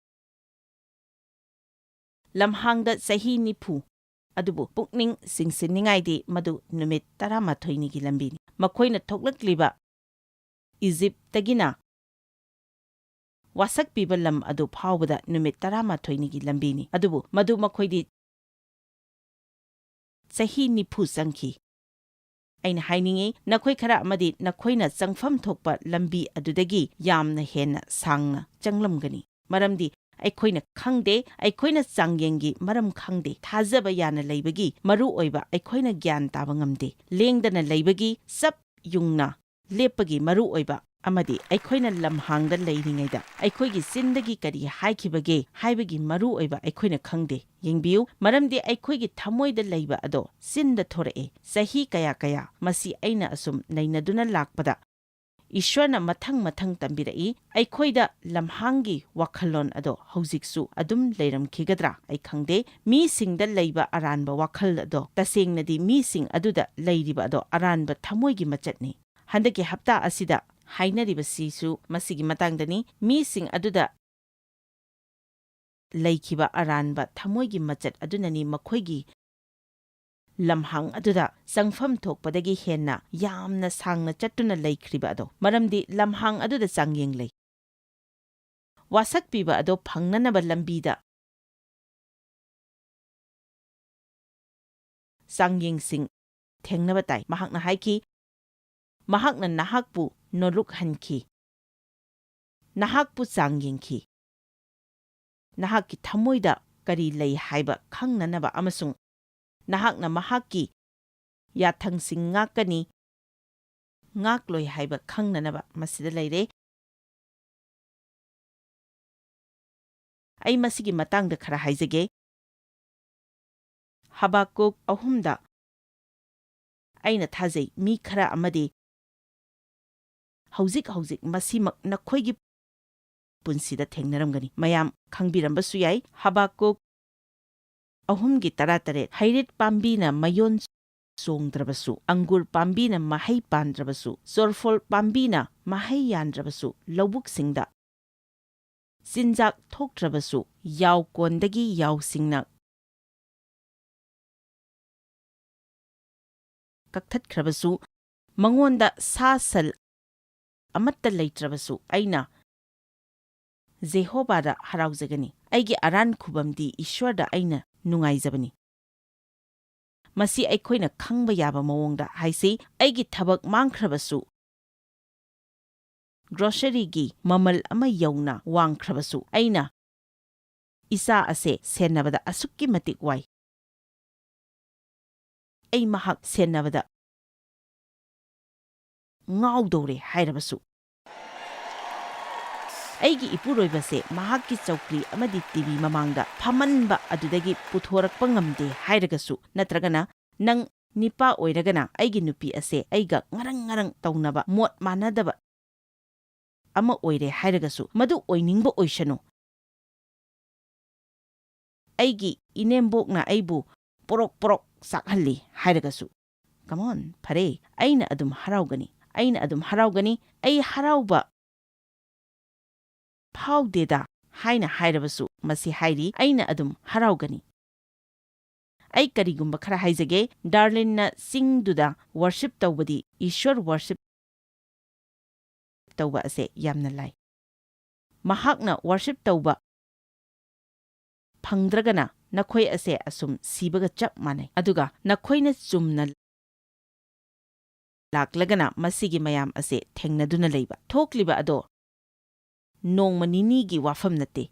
ꯂꯝꯍꯥꯡꯗ ꯆꯍꯤ ꯅꯤꯐꯨ꯫ ꯑꯗꯨꯕꯨ ꯄꯨꯛꯅꯤꯡ ꯆꯤꯡꯁꯤꯟꯅꯤꯡꯉꯥꯏꯗꯤ ꯃꯗꯨ ꯅꯨꯃꯤꯠ ꯇꯔꯥꯃꯥꯊꯣꯏꯅꯤꯒꯤ ꯂꯝꯕꯤꯅꯤ꯫ ꯃꯈꯣꯏꯅ ꯊꯣꯛꯂꯛꯂꯤꯕ ꯏꯖꯤꯞꯇꯒꯤꯅ ꯋꯥꯁꯛ ꯄꯤꯕ ꯂꯝ ꯑꯗꯨ ꯐꯥꯎꯕꯗ ꯅꯨꯃꯤꯠ ꯇꯔꯥꯃꯥꯊꯣꯏꯅꯤꯒꯤ ꯂꯝꯕꯤꯅꯤ꯫ ꯑꯗꯨꯕꯨ ꯃꯗꯨ ꯃꯈꯣꯏꯗꯤ ꯆꯍꯤ ꯅꯤꯐꯨ ꯆꯪꯈꯤ꯫ ꯑꯩꯅ ꯍꯥꯏꯅꯤꯡꯏ, ꯅꯈꯣꯏ ꯈꯔ ꯑꯃꯗꯤ ꯅꯈꯣꯏꯅ ꯆꯪꯐꯝ ꯊꯣꯛꯄ ꯂꯝꯕꯤ ꯑꯗꯨꯗꯒꯤ ꯌꯥꯝꯅ ꯍꯦꯟꯅ ꯁꯥꯡꯅ ꯆꯪꯂꯝꯒꯅꯤ꯫ ꯃꯔꯝꯗꯤ ꯑꯩꯈꯣꯏꯅ ꯈꯪꯗꯦ, ꯑꯩꯈꯣꯏꯅ ꯆꯥꯡꯌꯦꯡꯒꯤ ꯃꯔꯝ ꯈꯪꯗꯦ, ꯊꯥꯖꯕ ꯌꯥꯅ ꯂꯩꯕꯒꯤ ꯃꯔꯨ ꯑꯣꯏꯕ ꯑꯩꯈꯣꯏꯅ ꯒ꯭ꯌꯥꯟ ꯇꯥꯕ ꯉꯝꯗꯦ꯫ ꯂꯦꯡꯗꯅ ꯂꯩꯕꯒꯤ ꯆꯞ ꯌꯨꯡꯅ ꯂꯦꯞꯄꯒꯤ ꯃꯔꯨ ꯑꯣꯏꯕ ꯑꯃꯗꯤ ꯑꯩꯈꯣꯏꯅ ꯂꯝꯍꯥꯡꯗ ꯂꯩꯔꯤꯉꯩꯗ ꯑꯩꯈꯣꯏꯒꯤ ꯆꯤꯟꯗꯒꯤ ꯀꯔꯤ ꯍꯥꯏꯈꯤꯕꯒꯦ ꯍꯥꯏꯕꯒꯤ ꯃꯔꯨ ꯑꯣꯏꯕ ꯑꯩꯈꯣꯏꯅ ꯈꯪꯗꯦ꯫ ꯌꯦꯡꯕꯤꯌꯨ, ꯃꯔꯝꯗꯤ ꯑꯩꯈꯣꯏꯒꯤ ꯊꯃꯣꯏꯗ ꯂꯩꯕ ꯑꯗꯣ ꯆꯤꯟꯗ ꯊꯣꯔꯛꯑꯦ꯫ ꯆꯍꯤ ꯀꯌꯥ ꯀꯌꯥ ꯃꯁꯤ ꯑꯩꯅ ꯑꯁꯨꯝ ꯅꯩꯅꯗꯨꯅ ꯂꯥꯛꯄꯗ, ꯏꯁ꯭ꯋꯔꯅ ꯃꯊꯪ ꯃꯊꯪ ꯇꯝꯕꯤꯔꯛꯏ꯫ ꯑꯩꯈꯣꯏꯗ ꯂꯝꯍꯥꯡꯒꯤ ꯋꯥꯈꯜꯂꯣꯟ ꯑꯗꯣ ꯍꯧꯖꯤꯛꯁꯨ ꯑꯗꯨꯝ ꯂꯩꯔꯝꯈꯤꯒꯗ꯭ꯔꯥ ꯑꯩ ꯈꯪꯗꯦ꯫ ꯃꯤꯁꯤꯡꯗ ꯂꯩꯕ ꯑꯔꯥꯟꯕ ꯋꯥꯈꯜ ꯑꯗꯣ ꯇꯁꯦꯡꯅꯗꯤ ꯃꯤꯁꯤꯡ ꯑꯗꯨꯗ ꯂꯩꯔꯤꯕ ꯑꯗꯣ ꯑꯔꯥꯟꯕ ꯊꯃꯣꯏꯒꯤ ꯃꯆꯠꯅꯤ꯫ ꯍꯟꯗꯛꯀꯤ ꯍꯞꯇꯥ ꯑꯁꯤꯗ ꯍꯥꯏꯅꯔꯤꯕꯁꯤꯁꯨ ꯃꯁꯤꯒꯤ ꯃꯇꯥꯡꯗꯅꯤ꯫ ꯃꯤꯁꯤꯡ ꯑꯗꯨꯗ ꯂꯩꯈꯤꯕ ꯑꯔꯥꯟꯕ ꯊꯃꯣꯏꯒꯤ ꯃꯆꯠ ꯑꯗꯨꯅꯅꯤ ꯃꯈꯣꯏꯒꯤ ꯂꯝꯍꯥꯡ ꯑꯗꯨꯗ ꯆꯪꯐꯝ ꯊꯣꯛꯄꯗꯒꯤ ꯍꯦꯟꯅ ꯌꯥꯝꯅ ꯁꯥꯡꯅ ꯆꯠꯇꯨꯅ ꯂꯩꯈ꯭ꯔꯤꯕ ꯑꯗꯣ꯫ ꯃꯔꯝꯗꯤ ꯂꯝꯍꯥꯡ ꯑꯗꯨꯗ ꯆꯥꯡꯌꯦꯡ ꯂꯩ꯫ ꯋꯥꯁꯛ ꯄꯤꯕ ꯑꯗꯣ ꯐꯪꯅꯅꯕ ꯂꯝꯕꯤꯗ ꯆꯥꯡꯌꯦꯡꯁꯤꯡ ꯊꯦꯡꯅꯕ ꯇꯥꯏ꯫ ꯃꯍꯥꯛꯅ ꯍꯥꯏꯈꯤ, ꯃꯍꯥꯛꯅ ꯅꯍꯥꯛꯄꯨ ꯅꯣꯂꯨꯛꯍꯟꯈꯤ, ꯅꯍꯥꯛꯄꯨ ꯆꯥꯡ ꯌꯦꯡꯈꯤ, ꯅꯍꯥꯛꯀꯤ ꯊꯃꯣꯏꯗ ꯀꯔꯤ ꯂꯩ ꯍꯥꯏꯕ ꯈꯪꯅꯅꯕ ꯑꯃꯁꯨꯡ ꯅꯍꯥꯛꯅ ꯃꯍꯥꯛꯀꯤ ꯌꯥꯊꯪꯁꯤꯡ ꯉꯥꯛꯀꯅꯤ, ꯉꯥꯛꯂꯣꯏ ꯍꯥꯏꯕ ꯈꯪꯅꯅꯕ ꯃꯁꯤꯗ ꯂꯩꯔꯦ꯫ ꯑꯩ ꯃꯁꯤꯒꯤ ꯃꯇꯥꯡꯗ ꯈꯔ ꯍꯥꯏꯖꯒꯦ꯫ ꯍꯕꯥꯀꯨꯛ ꯑꯍꯨꯝꯗ ꯑꯩꯅ ꯊꯥꯖꯩ ꯃꯤ ꯈꯔ ꯑꯃꯗꯤ ꯍꯧꯖꯤꯛ ꯍꯧꯖꯤꯛ ꯃꯁꯤꯃꯛ ꯅꯈꯣꯏꯒꯤ ꯄꯨꯟꯁꯤꯗ ꯊꯦꯡꯅꯔꯝꯒꯅꯤ꯫ ꯃꯌꯥꯝ ꯈꯪꯕꯤꯔꯝꯕꯁꯨ ꯌꯥꯏ, ꯍꯕꯥꯀꯨꯛ ꯑꯍꯨꯝꯒꯤ ꯇꯔꯥꯇꯔꯦꯠ, "ꯍꯩꯔꯤꯠ ꯄꯥꯝꯕꯤꯅ ꯃꯌꯣꯟ ꯆꯣꯡꯗ꯭ꯔꯕꯁꯨ, ꯑꯪꯒꯨꯔ ꯄꯥꯝꯕꯤꯅ ꯃꯍꯩ ꯄꯥꯟꯗ꯭ꯔꯕꯁꯨ, ꯆꯣꯔꯐꯣꯜ ꯄꯥꯝꯕꯤꯅ ꯃꯍꯩ ꯌꯥꯟꯗ꯭ꯔꯕꯁꯨ, ꯂꯧꯕꯨꯛꯁꯤꯡꯗ ꯆꯤꯟꯖꯥꯛ ꯊꯣꯛꯇ꯭ꯔꯕꯁꯨ, ꯌꯥꯎꯀꯣꯟꯗꯒꯤ ꯌꯥꯎꯁꯤꯡꯅ ꯀꯛꯊꯠꯈ꯭ꯔꯕꯁꯨ, ꯃꯉꯣꯟꯗ ꯁꯥ ꯁꯟ ꯑꯃꯠꯇ ꯂꯩꯇ꯭ꯔꯕꯁꯨ, ꯑꯩꯅ ꯖꯦꯍꯣꯚꯥꯗ ꯍꯔꯥꯎꯖꯒꯅꯤ꯫ ꯑꯩꯒꯤ ꯑꯔꯥꯟ ꯈꯨꯕꯝꯗꯤ ꯏꯁ꯭ꯋꯔꯗ ꯑꯩꯅ ꯅꯨꯡꯉꯥꯏꯖꯕꯅꯤ"꯫ ꯃꯁꯤ ꯑꯩꯈꯣꯏꯅ ꯈꯪꯕ ꯌꯥꯕ ꯃꯑꯣꯡꯗ ꯍꯥꯏꯁꯤ, "ꯑꯩꯒꯤ ꯊꯕꯛ ꯃꯥꯡꯈ꯭ꯔꯕꯁꯨ, ꯒ꯭ꯔꯣꯁꯔꯤꯒꯤ ꯃꯃꯜ ꯑꯃ ꯌꯧꯅ ꯋꯥꯡꯈ꯭ꯔꯕꯁꯨ, ꯑꯩꯅ ꯏꯆꯥ ꯑꯁꯦ ꯁꯦꯟꯅꯕꯗ ꯑꯁꯨꯛꯀꯤ ꯃꯇꯤꯛ ꯋꯥꯏ꯫ ꯑꯩ ꯃꯍꯥꯛ ꯁꯦꯟꯅꯕꯗ ꯉꯥꯎꯗꯧꯔꯦ" ꯍꯥꯏꯔꯕꯁꯨ, "ꯑꯩꯒꯤ ꯏꯄꯨꯔꯣꯏꯕꯁꯦ ꯃꯍꯥꯛꯀꯤ ꯆꯧꯀ꯭ꯔꯤ ꯑꯃꯗꯤ ꯇꯤ ꯚꯤ ꯃꯃꯥꯡꯗ ꯐꯝꯃꯟꯕ ꯑꯗꯨꯗꯒꯤ ꯄꯨꯊꯣꯔꯛꯄ ꯉꯝꯗꯦ" ꯍꯥꯏꯔꯒꯁꯨ, ꯅꯠꯇ꯭ꯔꯒꯅ, "ꯅꯪ ꯅꯤꯄꯥ ꯑꯣꯏꯔꯒꯅ ꯑꯩꯒꯤ ꯅꯨꯄꯤ ꯑꯁꯦ ꯑꯩꯒ ꯉꯔꯪ ꯉꯔꯪ ꯇꯧꯅꯕ, ꯃꯣꯠ ꯃꯥꯟꯅꯗꯕ ꯑꯃ ꯑꯣꯏꯔꯦ" ꯍꯥꯏꯔꯒꯁꯨ, "ꯃꯗꯨ ꯑꯣꯏꯅꯤꯡꯕ ꯑꯣꯏꯁꯅꯨ, ꯑꯩꯒꯤ ꯏꯅꯦꯝꯕꯣꯛꯅ ꯑꯩꯕꯨ ꯄꯣꯔꯣꯛ ꯄꯣꯔꯣꯛ ꯆꯥꯛꯍꯜꯂꯤ" ꯍꯥꯏꯔꯒꯁꯨ, "Come on, ꯐꯔꯦ, ꯑꯩꯅ ꯑꯗꯨꯝ ꯍꯔꯥꯎꯒꯅꯤ, ꯑꯩꯅ ꯑꯗꯨꯝ ꯍꯔꯥꯎꯒꯅꯤ, ꯑꯩ ꯍꯔꯥꯎꯕ ꯐꯥꯎꯗꯦꯗ" ꯍꯥꯏꯅ ꯍꯥꯏꯔꯕꯁꯨ, ꯃꯁꯤ ꯍꯥꯏꯔꯤ, ꯑꯩꯅ ꯑꯗꯨꯝ ꯍꯔꯥꯎꯒꯅꯤ꯫ ꯑꯩ ꯀꯔꯤꯒꯨꯝꯕ ꯈꯔ ꯍꯥꯏꯖꯒꯦ, ꯗꯥꯔꯂꯤꯟꯅ ꯆꯤꯡꯗꯨꯗ ꯋꯔꯁꯤꯞ ꯇꯧꯕꯗꯤ ꯏꯁ꯭ꯋꯔ ꯋꯔꯁꯤꯞ ꯇꯧꯕ ꯑꯁꯦ ꯌꯥꯝꯅ ꯂꯥꯏ꯫ ꯃꯍꯥꯛꯅ ꯋꯔꯁꯤꯞ ꯇꯧꯕ ꯐꯪꯗ꯭ꯔꯒꯅ ꯅꯈꯣꯏ ꯑꯁꯦ ꯑꯁꯨꯝ ꯁꯤꯕꯒ ꯆꯞ ꯃꯥꯟꯅꯩ꯫ ꯑꯗꯨꯒ ꯅꯈꯣꯏꯅ ꯆꯨꯝꯅ ꯂꯥꯛꯂꯒꯅ ꯃꯁꯤꯒꯤ ꯃꯌꯥꯝ ꯑꯁꯦ ꯊꯦꯡꯅꯗꯨꯅ ꯂꯩꯕ꯫ ꯊꯣꯛꯂꯤꯕ ꯑꯗꯣ ꯅꯣꯡꯃ ꯅꯤꯅꯤꯒꯤ ꯋꯥꯐꯝ ꯅꯠꯇꯦ꯫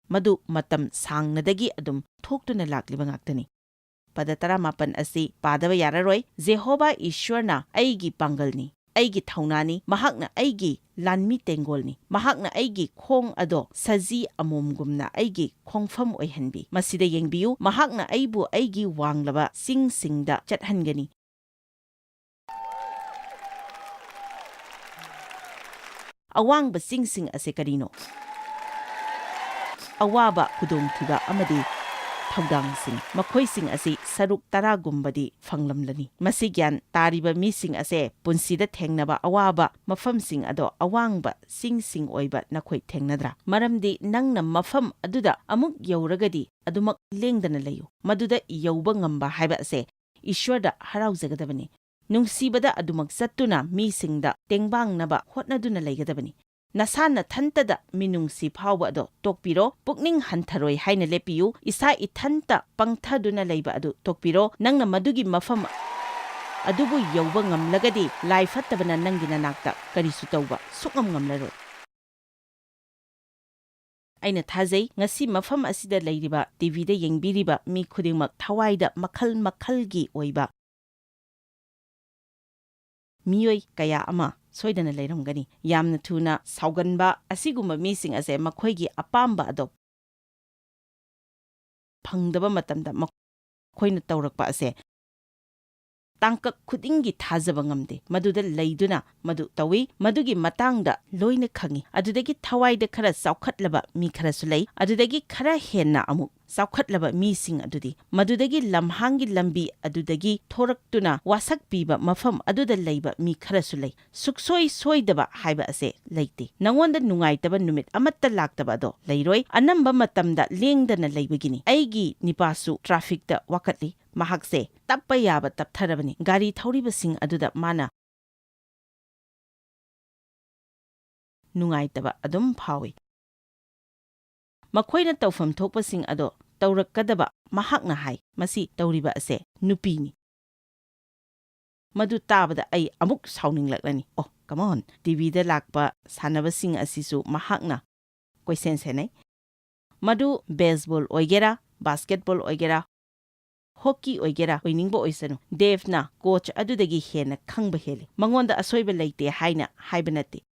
ꯃꯗꯨ ꯃꯇꯝ ꯁꯥꯡꯅꯗꯒꯤ ꯑꯗꯨꯝ ꯊꯣꯛꯇꯨꯅ ꯂꯥꯛꯂꯤꯕ ꯉꯥꯛꯇꯅꯤ꯫ ꯄꯗ ꯇꯔꯥꯃꯥꯄꯟ ꯑꯁꯤ ꯄꯥꯗꯕ ꯌꯥꯔꯔꯣꯏ꯫ "ꯖꯦꯍꯣꯚꯥ ꯏꯁ꯭ꯋꯔꯅ ꯑꯩꯒꯤ ꯄꯥꯡꯒꯜꯅꯤ, ꯑꯩꯒꯤ ꯊꯧꯅꯥꯅꯤ, ꯃꯍꯥꯛꯅ ꯑꯩꯒꯤ ꯂꯥꯟꯃꯤ ꯇꯦꯡꯒꯣꯜꯅꯤ꯫ ꯃꯍꯥꯛꯅ ꯑꯩꯒꯤ ꯈꯣꯡ ꯑꯗꯣ ꯁꯖꯤ ꯑꯃꯣꯝꯒꯨꯝꯅ ꯑꯩꯒꯤ ꯈꯣꯡꯐꯝ ꯑꯣꯏꯍꯟꯕꯤ꯫ ꯃꯁꯤꯗ ꯌꯦꯡꯕꯤꯌꯨ, ꯃꯍꯥꯛꯅ ꯑꯩꯕꯨ ꯑꯩꯒꯤ ꯋꯥꯡꯂꯕ ꯆꯤꯡꯁꯤꯡꯗ ꯆꯠꯍꯟꯒꯅꯤ꯫" ꯑꯋꯥꯡꯕ ꯆꯤꯡꯁꯤꯡ ꯑꯁꯤ ꯀꯔꯤꯅꯣ? ꯑꯋꯥꯕ, ꯈꯨꯗꯣꯡꯊꯤꯕ ꯑꯃꯗꯤ ꯊꯧꯗꯥꯡꯁꯤꯡ, ꯃꯈꯣꯏꯁꯤꯡ ꯑꯁꯤ ꯁꯔꯨꯛ ꯇꯔꯥꯒꯨꯝꯕꯗꯤ ꯐꯪꯂꯝꯂꯅꯤ꯫ ꯃꯁꯤ ꯒ꯭ꯌꯥꯟ ꯇꯥꯔꯤꯕ ꯃꯤꯁꯤꯡ ꯑꯁꯦ ꯄꯨꯟꯁꯤꯗ ꯊꯦꯡꯅꯕ ꯑꯋꯥꯕ ꯃꯐꯝꯁꯤꯡ ꯑꯗꯣ ꯑꯋꯥꯡꯕ ꯆꯤꯡꯁꯤꯡ ꯑꯣꯏꯕ ꯅꯈꯣꯏ ꯊꯦꯡꯅꯗ꯭ꯔꯥ? ꯃꯔꯝꯗꯤ ꯅꯪꯅ ꯃꯐꯝ ꯑꯗꯨꯗ ꯑꯃꯨꯛ ꯌꯧꯔꯒꯗꯤ ꯑꯗꯨꯃꯛ ꯂꯦꯡꯗꯅ ꯂꯩꯌꯨ꯫ ꯃꯗꯨꯗ ꯌꯧꯕ ꯉꯝꯕ ꯍꯥꯏꯕ ꯑꯁꯦ ꯏꯁ꯭ꯋꯔꯗ ꯍꯔꯥꯎꯖꯒꯗꯕꯅꯤ꯫ ꯅꯨꯡꯁꯤꯕꯗ ꯑꯗꯨꯃꯛ ꯆꯠꯇꯨꯅ ꯃꯤꯁꯤꯡꯗ ꯇꯦꯡꯕꯥꯡꯅꯕ ꯍꯣꯠꯅꯗꯨꯅ ꯂꯩꯒꯗꯕꯅꯤ꯫ ꯅꯁꯥ ꯅꯊꯟꯇꯗ ꯃꯤꯅꯨꯡꯁꯤ ꯐꯥꯎꯕ ꯑꯗꯣ ꯇꯣꯛꯄꯤꯔꯣ꯫ ꯄꯨꯛꯅꯤꯡ ꯍꯟꯊꯔꯣꯏ ꯍꯥꯏꯅ ꯂꯦꯞꯄꯤꯌꯨ꯫ ꯏꯁꯥ ꯏꯊꯟꯇ ꯄꯪꯊꯗꯨꯅ ꯂꯩꯕ ꯑꯗꯨ ꯇꯣꯛꯄꯤꯔꯣ꯫ ꯅꯪꯅ ꯃꯗꯨꯒꯤ ꯃꯐꯝ ꯑꯗꯨꯕꯨ ꯌꯧꯕ ꯉꯝꯂꯒꯗꯤ, ꯂꯥꯏ ꯐꯠꯇꯕꯅ ꯅꯪꯒꯤ ꯅꯅꯥꯛꯇ ꯀꯔꯤꯁꯨ ꯇꯧꯕ ꯁꯨꯛꯉꯝ ꯉꯝꯂꯔꯣꯏ꯫ ꯑꯩꯅ ꯊꯥꯖꯩ, ꯉꯁꯤ ꯃꯐꯝ ꯑꯁꯤꯗ ꯂꯩꯔꯤꯕ, ꯇꯤ ꯚꯤꯗ ꯌꯦꯡꯕꯤꯔꯤꯕ ꯃꯤ ꯈꯨꯗꯤꯡꯃꯛ ꯊꯋꯥꯏꯗ ꯃꯈꯜ ꯃꯈꯜꯒꯤ ꯑꯣꯏꯕ ꯃꯤꯑꯣꯏ ꯀꯌꯥ ꯑꯃ ꯁꯣꯏꯗꯅ ꯂꯩꯔꯝꯒꯅꯤ꯫ ꯌꯥꯝꯅ ꯊꯨꯅ ꯁꯥꯎꯒꯟꯕ ꯑꯁꯤꯒꯨꯝꯕ ꯃꯤꯁꯤꯡ ꯑꯁꯦ ꯃꯈꯣꯏꯒꯤ ꯑꯄꯥꯝꯕ ꯑꯗꯣ ꯐꯪꯗꯕ ꯃꯇꯝꯗ ꯃꯈꯣꯏꯅ ꯇꯧꯔꯛꯄ ꯑꯁꯦ ꯇꯥꯡꯀꯛ ꯈꯨꯗꯤꯡꯒꯤ ꯊꯥꯖꯕ ꯉꯝꯗꯦ꯫ ꯃꯗꯨꯗ ꯂꯩꯗꯨꯅ ꯃꯗꯨ ꯇꯧꯏ꯫ ꯃꯗꯨꯒꯤ ꯃꯇꯥꯡꯗ ꯂꯣꯏꯅ ꯈꯪꯏ꯫ ꯑꯗꯨꯗꯒꯤ ꯊꯋꯥꯏꯗ ꯈꯔ ꯆꯥꯎꯈꯠꯂꯕ ꯃꯤ ꯈꯔꯁꯨ ꯂꯩ꯫ ꯑꯗꯨꯗꯒꯤ ꯈꯔ ꯍꯦꯟꯅ ꯑꯃꯨꯛ ꯆꯥꯎꯈꯠꯂꯕ ꯃꯤꯁꯤꯡ ꯑꯗꯨꯗꯤ ꯃꯗꯨꯗꯒꯤ ꯂꯝꯍꯥꯡꯒꯤ ꯂꯝꯕꯤ ꯑꯗꯨꯗꯒꯤ ꯊꯣꯔꯛꯇꯨꯅ ꯋꯥꯁꯛ ꯄꯤꯕ ꯃꯐꯝ ꯑꯗꯨꯗ ꯂꯩꯕ ꯃꯤ ꯈꯔꯁꯨ ꯂꯩ꯫ ꯁꯨꯛꯁꯣꯏ ꯁꯣꯏꯗꯕ ꯍꯥꯏꯕ ꯑꯁꯦ ꯂꯩꯇꯦ꯫ ꯅꯉꯣꯟꯗ ꯅꯨꯡꯉꯥꯏꯇꯕ ꯅꯨꯃꯤꯠ ꯑꯃꯠꯇ ꯂꯥꯛꯇꯕ ꯑꯗꯣ ꯂꯩꯔꯣꯏ꯫ ꯑꯅꯝꯕ ꯃꯇꯝꯗ ꯂꯦꯡꯗꯅ ꯂꯩꯕꯒꯤꯅꯤ꯫ ꯑꯩꯒꯤ ꯅꯤꯄꯥꯁꯨ ꯇ꯭ꯔꯥꯐꯤꯛꯇ ꯋꯥꯀꯠꯂꯤ꯫ ꯃꯍꯥꯛꯁꯦ ꯇꯞꯄ ꯌꯥꯕ ꯇꯞꯊꯔꯕꯅꯤ꯫ ꯒꯥꯔꯤ ꯊꯧꯔꯤꯕꯁꯤꯡ ꯑꯗꯨꯗ ꯃꯥꯅ ꯅꯨꯡꯉꯥꯏꯇꯕ ꯑꯗꯨꯝ ꯐꯥꯎꯏ꯫ ꯃꯈꯣꯏꯅ ꯇꯧꯐꯝ ꯊꯣꯛꯄꯁꯤꯡ ꯑꯗꯣ ꯇꯧꯔꯛꯀꯗꯕ ꯃꯍꯥꯛꯅ ꯍꯥꯏ꯫ ꯃꯁꯤ ꯇꯧꯔꯤꯕ ꯑꯁꯦ ꯅꯨꯄꯤꯅꯤ꯫ ꯃꯗꯨ ꯇꯥꯕꯗ ꯑꯩ ꯑꯃꯨꯛ ꯁꯥꯎꯅꯤꯡꯂꯛꯂꯅꯤ꯫ ꯑꯣ, come on, ꯇꯤꯚꯤꯗ ꯂꯥꯛꯄ ꯁꯥꯟꯅꯕꯁꯤꯡ ꯑꯁꯤꯁꯨ ꯃꯍꯥꯛꯅ ꯀꯣꯏꯁꯦꯟ ꯁꯦꯟꯅꯩ꯫ ꯃꯗꯨ ꯕꯦꯁꯕꯣꯜ ꯑꯣꯏꯒꯦꯔꯥ, ꯕꯥꯁꯀꯦꯠꯕꯣꯜ ꯑꯣꯏꯒꯦꯔꯥ, ꯍꯣꯀꯤ ꯑꯣꯏꯒꯦꯔꯥ, ꯑꯣꯏꯅꯤꯡꯕ ꯑꯣꯏꯁꯅꯨ, ꯗꯦꯚꯅ ꯀꯣꯆ ꯑꯗꯨꯗꯒꯤ ꯍꯦꯟꯅ ꯈꯪꯕ ꯍꯦꯜꯂꯤ꯫ ꯃꯉꯣꯟꯗ ꯑꯁꯣꯏꯕ ꯂꯩꯇꯦ ꯍꯥꯏꯅ ꯍꯥꯏꯕ ꯅꯠꯇꯦ꯫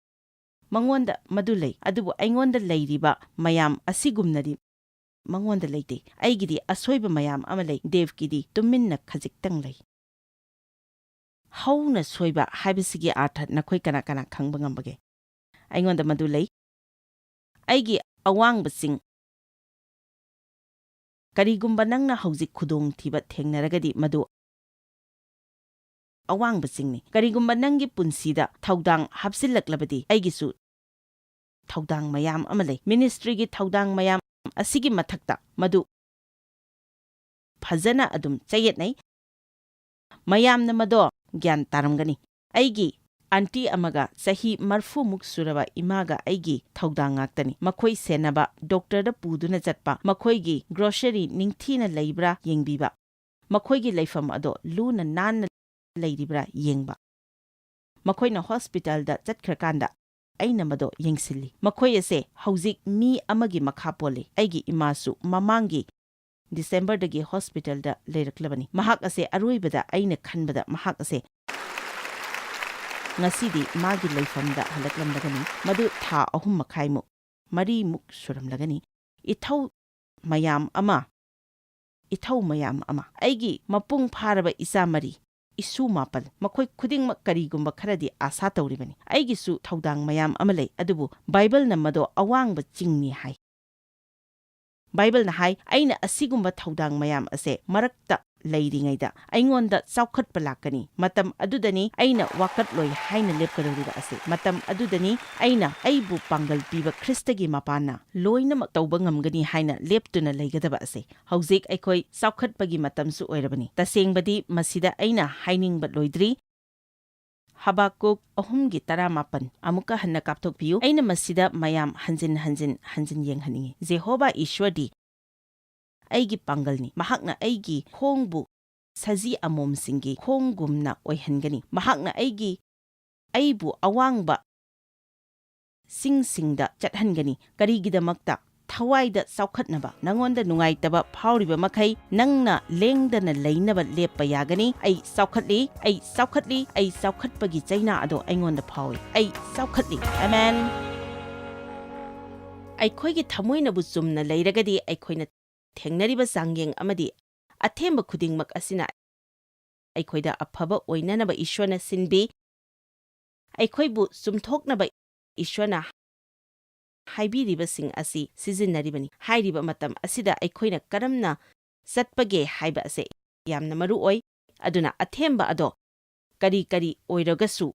ꯃꯉꯣꯟꯗ ꯃꯗꯨ ꯂꯩ, ꯑꯗꯨꯕꯨ ꯑꯩꯉꯣꯟꯗ ꯂꯩꯔꯤꯕ ꯃꯌꯥꯝ ꯑꯁꯤꯒꯨꯝꯅꯗꯤ ꯃꯉꯣꯟꯗ ꯂꯩꯇꯦ꯫ ꯑꯩꯒꯤꯗꯤ ꯑꯁꯣꯏꯕ ꯃꯌꯥꯝ ꯑꯃ ꯂꯩ, ꯗꯦꯚꯀꯤꯗꯤ ꯇꯨꯃꯤꯟꯅ ꯈꯖꯤꯛꯇꯪ ꯂꯩ꯫ ꯍꯧꯅ ꯁꯣꯏꯕ ꯍꯥꯏꯕꯁꯤꯒꯤ ꯑꯥꯔꯊ ꯅꯈꯣꯏ ꯀꯅꯥ ꯀꯅꯥ ꯈꯪꯕ ꯉꯝꯕꯒꯦ? ꯑꯩꯉꯣꯟꯗ ꯃꯗꯨ ꯂꯩ꯫ ꯑꯩꯒꯤ ꯑꯋꯥꯡꯕꯁꯤꯡ꯫ ꯀꯔꯤꯒꯨꯝꯕ ꯅꯪꯅ ꯍꯧꯖꯤꯛ ꯈꯨꯗꯣꯡꯊꯤꯕ ꯊꯦꯡꯅꯔꯒꯗꯤ, ꯃꯗꯨ ꯑꯋꯥꯡꯕꯁꯤꯡꯅꯤ꯫ ꯀꯔꯤꯒꯨꯝꯕ ꯅꯪꯒꯤ ꯄꯨꯟꯁꯤꯗ ꯊꯧꯗꯥꯡ ꯍꯥꯞꯆꯤꯜꯂꯛꯂꯕꯗꯤ, ꯑꯩꯒꯤꯁꯨ ꯊꯧꯗꯥꯡ ꯃꯌꯥꯝ ꯑꯃ ꯂꯩ꯫ ꯃꯤꯅꯤꯁꯇ꯭ꯔꯤꯒꯤ ꯊꯧꯗꯥꯡ ꯃꯌꯥꯝ ꯑꯁꯤꯒꯤ ꯃꯊꯛꯇ ꯃꯗꯨ ꯐꯖꯅ ꯑꯗꯨꯝ ꯆꯌꯦꯠꯅꯩ꯫ ꯃꯌꯥꯝꯅ ꯃꯗꯣ ꯒ꯭ꯌꯥꯟ ꯇꯥꯔꯝꯒꯅꯤ꯫ ꯑꯩꯒꯤ ꯑꯟꯇꯤ ꯑꯃꯒ ꯆꯍꯤ ꯃꯔꯤꯐꯨꯃꯨꯛ ꯁꯨꯔꯕ ꯏꯃꯥꯒ ꯑꯩꯒꯤ ꯊꯧꯗꯥꯡ ꯉꯥꯛꯇꯅꯤ꯫ ꯃꯈꯣꯏ ꯁꯦꯟꯅꯕ, ꯗꯣꯛꯇꯔꯗ ꯄꯨꯗꯨꯅ ꯆꯠꯄ, ꯃꯈꯣꯏꯒꯤ ꯒ꯭ꯔꯣꯁꯔꯤ ꯅꯤꯡꯊꯤꯅ ꯂꯩꯕ꯭ꯔꯥ ꯌꯦꯡꯕꯤꯕ, ꯃꯈꯣꯏꯒꯤ ꯂꯩꯐꯝ ꯑꯗꯣ ꯂꯨꯅ ꯅꯥꯟꯅ ꯂꯩꯔꯤꯕ꯭ꯔꯥ ꯌꯦꯡꯕ꯫ ꯃꯈꯣꯏꯅ ꯍꯣꯁꯄꯤꯇꯥꯜꯗ ꯆꯠꯈ꯭ꯔꯀꯥꯟꯗ ꯑꯩꯅ ꯃꯗꯣ ꯌꯦꯡꯁꯤꯜꯂꯤ꯫ ꯃꯈꯣꯏ ꯑꯁꯦ ꯍꯧꯖꯤꯛ ꯃꯤ ꯑꯃꯒꯤ ꯃꯈꯥ ꯄꯣꯜꯂꯤ꯫ ꯑꯩꯒꯤ ꯏꯃꯥꯁꯨ ꯃꯃꯥꯡꯒꯤ ꯗꯤꯁꯦꯝꯕꯔꯗꯒꯤ ꯍꯣꯁꯄꯤꯇꯥꯜꯗ ꯂꯩꯔꯛꯂꯕꯅꯤ꯫ ꯃꯍꯥꯛ ꯑꯁꯦ ꯑꯔꯣꯏꯕꯗ ꯑꯩꯅ ꯈꯟꯕꯗ ꯃꯍꯥꯛ ꯑꯁꯦ ꯉꯁꯤꯗꯤ ꯃꯥꯒꯤ ꯂꯩꯐꯝꯗ ꯍꯜꯂꯛꯂꯝꯂꯒꯅꯤ꯫ ꯃꯗꯨ ꯊꯥ ꯑꯍꯨꯝ ꯃꯈꯥꯏꯃꯨꯛ, ꯃꯔꯤꯃꯨꯛ ꯁꯨꯔꯝꯂꯒꯅꯤ꯫ ꯏꯊꯧ ꯃꯌꯥꯝ ꯑꯃ, ꯏꯊꯧ ꯃꯌꯥꯝ ꯑꯃ꯫ ꯑꯩꯒꯤ ꯃꯄꯨꯡ ꯐꯥꯔꯕ ꯏꯆꯥ ꯃꯔꯤ, ꯏꯁꯨ ꯃꯥꯄꯜ, ꯃꯈꯣꯏ ꯈꯨꯗꯤꯡꯃꯛ ꯀꯔꯤꯒꯨꯝꯕ ꯈꯔꯗꯤ ꯑꯥꯁꯥ ꯇꯧꯔꯤꯕꯅꯤ꯫ ꯑꯩꯒꯤꯁꯨ ꯊꯧꯗꯥꯡ ꯃꯌꯥꯝ ꯑꯃ ꯂꯩ, ꯑꯗꯨꯕꯨ ꯕꯥꯏꯕꯜꯅ ꯃꯗꯣ ꯑꯋꯥꯡꯕ ꯆꯤꯡꯅꯤ ꯍꯥꯏ꯫ ꯕꯥꯏꯕꯜꯅ ꯍꯥꯏ, "ꯑꯩꯅ ꯑꯁꯤꯒꯨꯝꯕ ꯊꯧꯗꯥꯡ ꯃꯌꯥꯝ ꯑꯁꯦ ꯃꯔꯛꯇ ꯂꯩꯔꯤꯉꯩꯗ ꯑꯩꯉꯣꯟꯗ ꯆꯥꯎꯈꯠꯄ ꯂꯥꯛꯀꯅꯤ꯫ ꯃꯇꯝ ꯑꯗꯨꯗꯅꯤ ꯑꯩꯅ ꯋꯥꯀꯠꯂꯣꯏ ꯍꯥꯏꯅ ꯂꯦꯞꯀꯗꯧꯔꯤꯕ ꯑꯁꯦ꯫ ꯃꯇꯝ ꯑꯗꯨꯗꯅꯤ ꯑꯩꯅ ꯑꯩꯕꯨ ꯄꯥꯡꯒꯜ ꯄꯤꯕ ꯈ꯭ꯔꯤꯁꯇꯒꯤ ꯃꯄꯥꯟꯅ ꯂꯣꯏꯅꯃꯛ ꯇꯧꯕ ꯉꯝꯒꯅꯤ ꯍꯥꯏꯅ ꯂꯦꯞꯇꯨꯅ ꯂꯩꯒꯗꯕ ꯑꯁꯦ꯫" ꯍꯧꯖꯤꯛ ꯑꯩꯈꯣꯏ ꯆꯥꯎꯈꯠꯄꯒꯤ ꯃꯇꯝꯁꯨ ꯑꯣꯏꯔꯕꯅꯤ꯫ ꯇꯁꯦꯡꯕꯗꯤ ꯃꯁꯤꯗ ꯑꯩꯅ ꯍꯥꯏꯅꯤꯡꯕ ꯂꯣꯏꯗ꯭ꯔꯤ꯫ ꯍꯕꯥꯀꯨꯛ ꯑꯍꯨꯝꯒꯤ ꯇꯔꯥꯃꯥꯄꯟ ꯑꯃꯨꯛꯀ ꯍꯟꯅ ꯀꯥꯞꯊꯣꯛꯄꯤꯌꯨ꯫ ꯑꯩꯅ ꯃꯁꯤꯗ ꯃꯌꯥꯝ ꯍꯟꯖꯤꯟ ꯍꯟꯖꯤꯟ ꯍꯟꯖꯤꯟ ꯌꯦꯡꯍꯟꯅꯤꯡꯏ꯫ ꯖꯦꯍꯣꯕꯥ ꯏꯁ꯭ꯋꯔꯗꯤ ꯑꯩꯒꯤ ꯄꯥꯡꯒꯜꯅꯤ꯫ ꯃꯍꯥꯛꯅ ꯑꯩꯒꯤ ꯈꯣꯡꯕꯨ ꯁꯖꯤ ꯑꯃꯣꯝꯁꯤꯡꯒꯤ ꯈꯣꯡꯒꯨꯝꯅ ꯑꯣꯏꯍꯟꯒꯅꯤ꯫ ꯃꯍꯥꯛꯅ ꯑꯩꯒꯤ, ꯑꯩꯕꯨ ꯑꯋꯥꯡꯕ ꯆꯤꯡꯁꯤꯡꯗ ꯆꯠꯍꯟꯒꯅꯤ꯫ ꯀꯔꯤꯒꯤꯗꯃꯛꯇ? ꯊꯋꯥꯏꯗ ꯆꯥꯎꯈꯠꯅꯕ꯫ ꯅꯉꯣꯟꯗ ꯅꯨꯡꯉꯥꯏꯇꯕ ꯐꯥꯎꯔꯤꯕ ꯃꯈꯩ ꯅꯪꯅ ꯂꯦꯡꯗꯅ ꯂꯩꯅꯕ ꯂꯦꯞꯄ ꯌꯥꯒꯅꯤ꯫ "ꯑꯩ ꯆꯥꯎꯈꯠꯂꯤ, ꯑꯩ ꯆꯥꯎꯈꯠꯂꯤ, ꯑꯩ ꯆꯥꯎꯈꯠꯄꯒꯤ ꯆꯩꯅꯥ ꯑꯗꯣ ꯑꯩꯉꯣꯟꯗ ꯐꯥꯎꯏ꯫ ꯑꯩ ꯆꯥꯎꯈꯠꯂꯤ꯫" ꯑꯃꯦꯟ꯫ ꯑꯩꯈꯣꯏꯒꯤ ꯊꯃꯣꯏꯅꯕꯨ ꯆꯨꯝꯅ ꯂꯩꯔꯒꯗꯤ ꯑꯩꯈꯣꯏꯅ ꯊꯦꯡꯅꯔꯤꯕ ꯆꯥꯡꯌꯦꯡ ꯑꯃꯗꯤ ꯑꯊꯦꯝꯕ ꯈꯨꯗꯤꯡꯃꯛ ꯑꯁꯤꯅ ꯑꯩꯈꯣꯏꯗ ꯑꯐꯕ ꯑꯣꯏꯅꯅꯕ ꯏꯁ꯭ꯋꯔꯅ ꯁꯤꯟꯕꯤ꯫ ꯑꯩꯈꯣꯏꯕꯨ ꯆꯨꯝꯊꯣꯛꯅꯕ ꯏꯁ꯭ꯋꯔꯅ ꯍꯥꯏꯕꯤꯔꯤꯕꯁꯤꯡ ꯑꯁꯤ ꯁꯤꯖꯤꯟꯅꯔꯤꯕꯅꯤ꯫ ꯍꯥꯏꯔꯤꯕ ꯃꯇꯝ ꯑꯁꯤꯗ ꯑꯩꯈꯣꯏꯅ ꯀꯔꯝꯅ ꯆꯠꯄꯒꯦ ꯍꯥꯏꯕ ꯑꯁꯤ ꯌꯥꯝꯅ ꯃꯔꯨ ꯑꯣꯏ꯫ ꯑꯗꯨꯅ ꯑꯊꯦꯝꯕ ꯑꯗꯣ ꯀꯔꯤ ꯀꯔꯤ ꯑꯣꯏꯔꯒꯁꯨ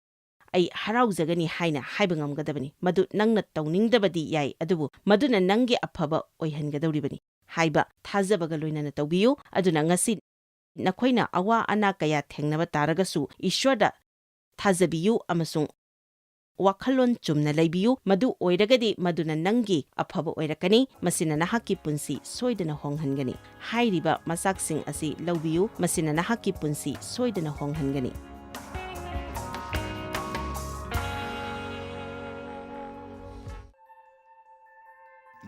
ꯑꯩ ꯍꯔꯥꯎꯖꯒꯅꯤ ꯍꯥꯏꯅ ꯍꯥꯏꯕ ꯉꯝꯒꯗꯕꯅꯤ꯫ ꯃꯗꯨ ꯅꯪꯅ ꯇꯧꯅꯤꯡꯗꯕꯗꯤ ꯌꯥꯏ, ꯑꯗꯨꯕꯨ ꯃꯗꯨꯅ ꯅꯪꯒꯤ ꯑꯐꯕ ꯑꯣꯏꯍꯟꯒꯗꯧꯔꯤꯕꯅꯤ ꯍꯥꯏꯕ ꯊꯥꯖꯕꯒ ꯂꯣꯏꯅꯅ ꯇꯧꯕꯤꯌꯨ꯫ ꯑꯗꯨꯅ ꯉꯁꯤ ꯅꯈꯣꯏꯅ ꯑꯋꯥ ꯑꯅꯥ ꯀꯌꯥ ꯊꯦꯡꯅꯕ ꯇꯥꯔꯒꯁꯨ ꯏꯁ꯭ꯋꯔꯗ ꯊꯥꯖꯕꯤꯌꯨ ꯑꯃꯁꯨꯡ ꯋꯥꯈꯜꯂꯣꯟ ꯆꯨꯝꯅ ꯂꯩꯕꯤꯌꯨ꯫ ꯃꯗꯨ ꯑꯣꯏꯔꯒꯗꯤ ꯃꯗꯨꯅ ꯅꯪꯒꯤ ꯑꯐꯕ ꯑꯣꯏꯔꯛꯀꯅꯤ꯫ ꯃꯁꯤꯅ ꯅꯍꯥꯛꯀꯤ ꯄꯨꯟꯁꯤ ꯁꯣꯏꯗꯅ ꯍꯣꯡꯍꯟꯒꯅꯤ꯫ ꯍꯥꯏꯔꯤꯕ ꯃꯆꯥꯛꯁꯤꯡ ꯑꯁꯤ ꯂꯧꯕꯤꯌꯨ꯫ ꯃꯁꯤꯅ ꯅꯍꯥꯛꯀꯤ ꯄꯨꯟꯁꯤ ꯁꯣꯏꯗꯅ ꯍꯣꯡꯍꯟꯒꯅꯤ꯫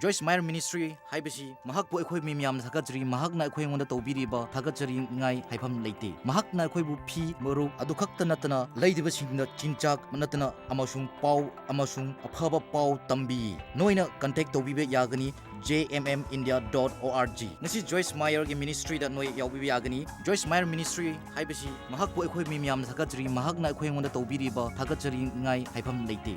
Joyce Meyer Ministry ꯍꯥꯏꯕꯁꯤ ꯃꯍꯥꯛꯄꯨ ꯑꯩꯈꯣꯏ ꯃꯤ ꯃꯌꯥꯝꯅ ꯊꯥꯒꯠꯆꯔꯤ꯫ ꯃꯍꯥꯛꯅ ꯑꯩꯈꯣꯏ ꯑꯩꯉꯣꯟꯗ ꯇꯧꯕꯤꯔꯤꯕ ꯊꯥꯒꯠꯆꯔꯤꯉꯥꯏ ꯍꯥꯏꯐꯝ ꯂꯩꯇꯦ꯫ ꯃꯍꯥꯛꯅ ꯑꯩꯈꯣꯏꯕꯨ ꯐꯤ, ꯃꯔꯨꯞ ꯑꯗꯨ ꯈꯛꯇ ꯅꯠꯇꯅ ꯂꯩꯇꯕꯁꯤꯡꯗ ꯆꯤꯟꯖꯥꯛ ꯅꯠꯇꯅ ꯑꯃꯁꯨꯡ ꯄꯥꯎ ꯑꯃꯁꯨꯡ ꯑꯐꯕ ꯄꯥꯎ ꯇꯝꯕꯤ꯫ ꯅꯣꯏꯅ contact ꯇꯧꯕꯤꯕ ꯌꯥꯒꯅꯤ J M M India dot O R G꯫ ꯉꯁꯤ Joyce Meyer ꯒꯤ ministry ꯗ ꯅꯣꯏ ꯌꯥꯎꯕꯤꯕ ꯌꯥꯒꯅꯤ꯫ Joyce Meyer Ministry ꯍꯥꯏꯕꯁꯤ ꯃꯍꯥꯛꯄꯨ ꯑꯩꯈꯣꯏ ꯃꯤ ꯃꯌꯥꯝꯅ ꯊꯥꯒꯠꯆꯔꯤ꯫ ꯃꯍꯥꯛꯅ ꯑꯩꯈꯣꯏ ꯑꯩꯉꯣꯟꯗ ꯇꯧꯕꯤꯔꯤꯕ ꯊꯥꯒꯠꯆꯔꯤꯉꯥꯏ ꯍꯥꯏꯐꯝ ꯂꯩꯇꯦ꯫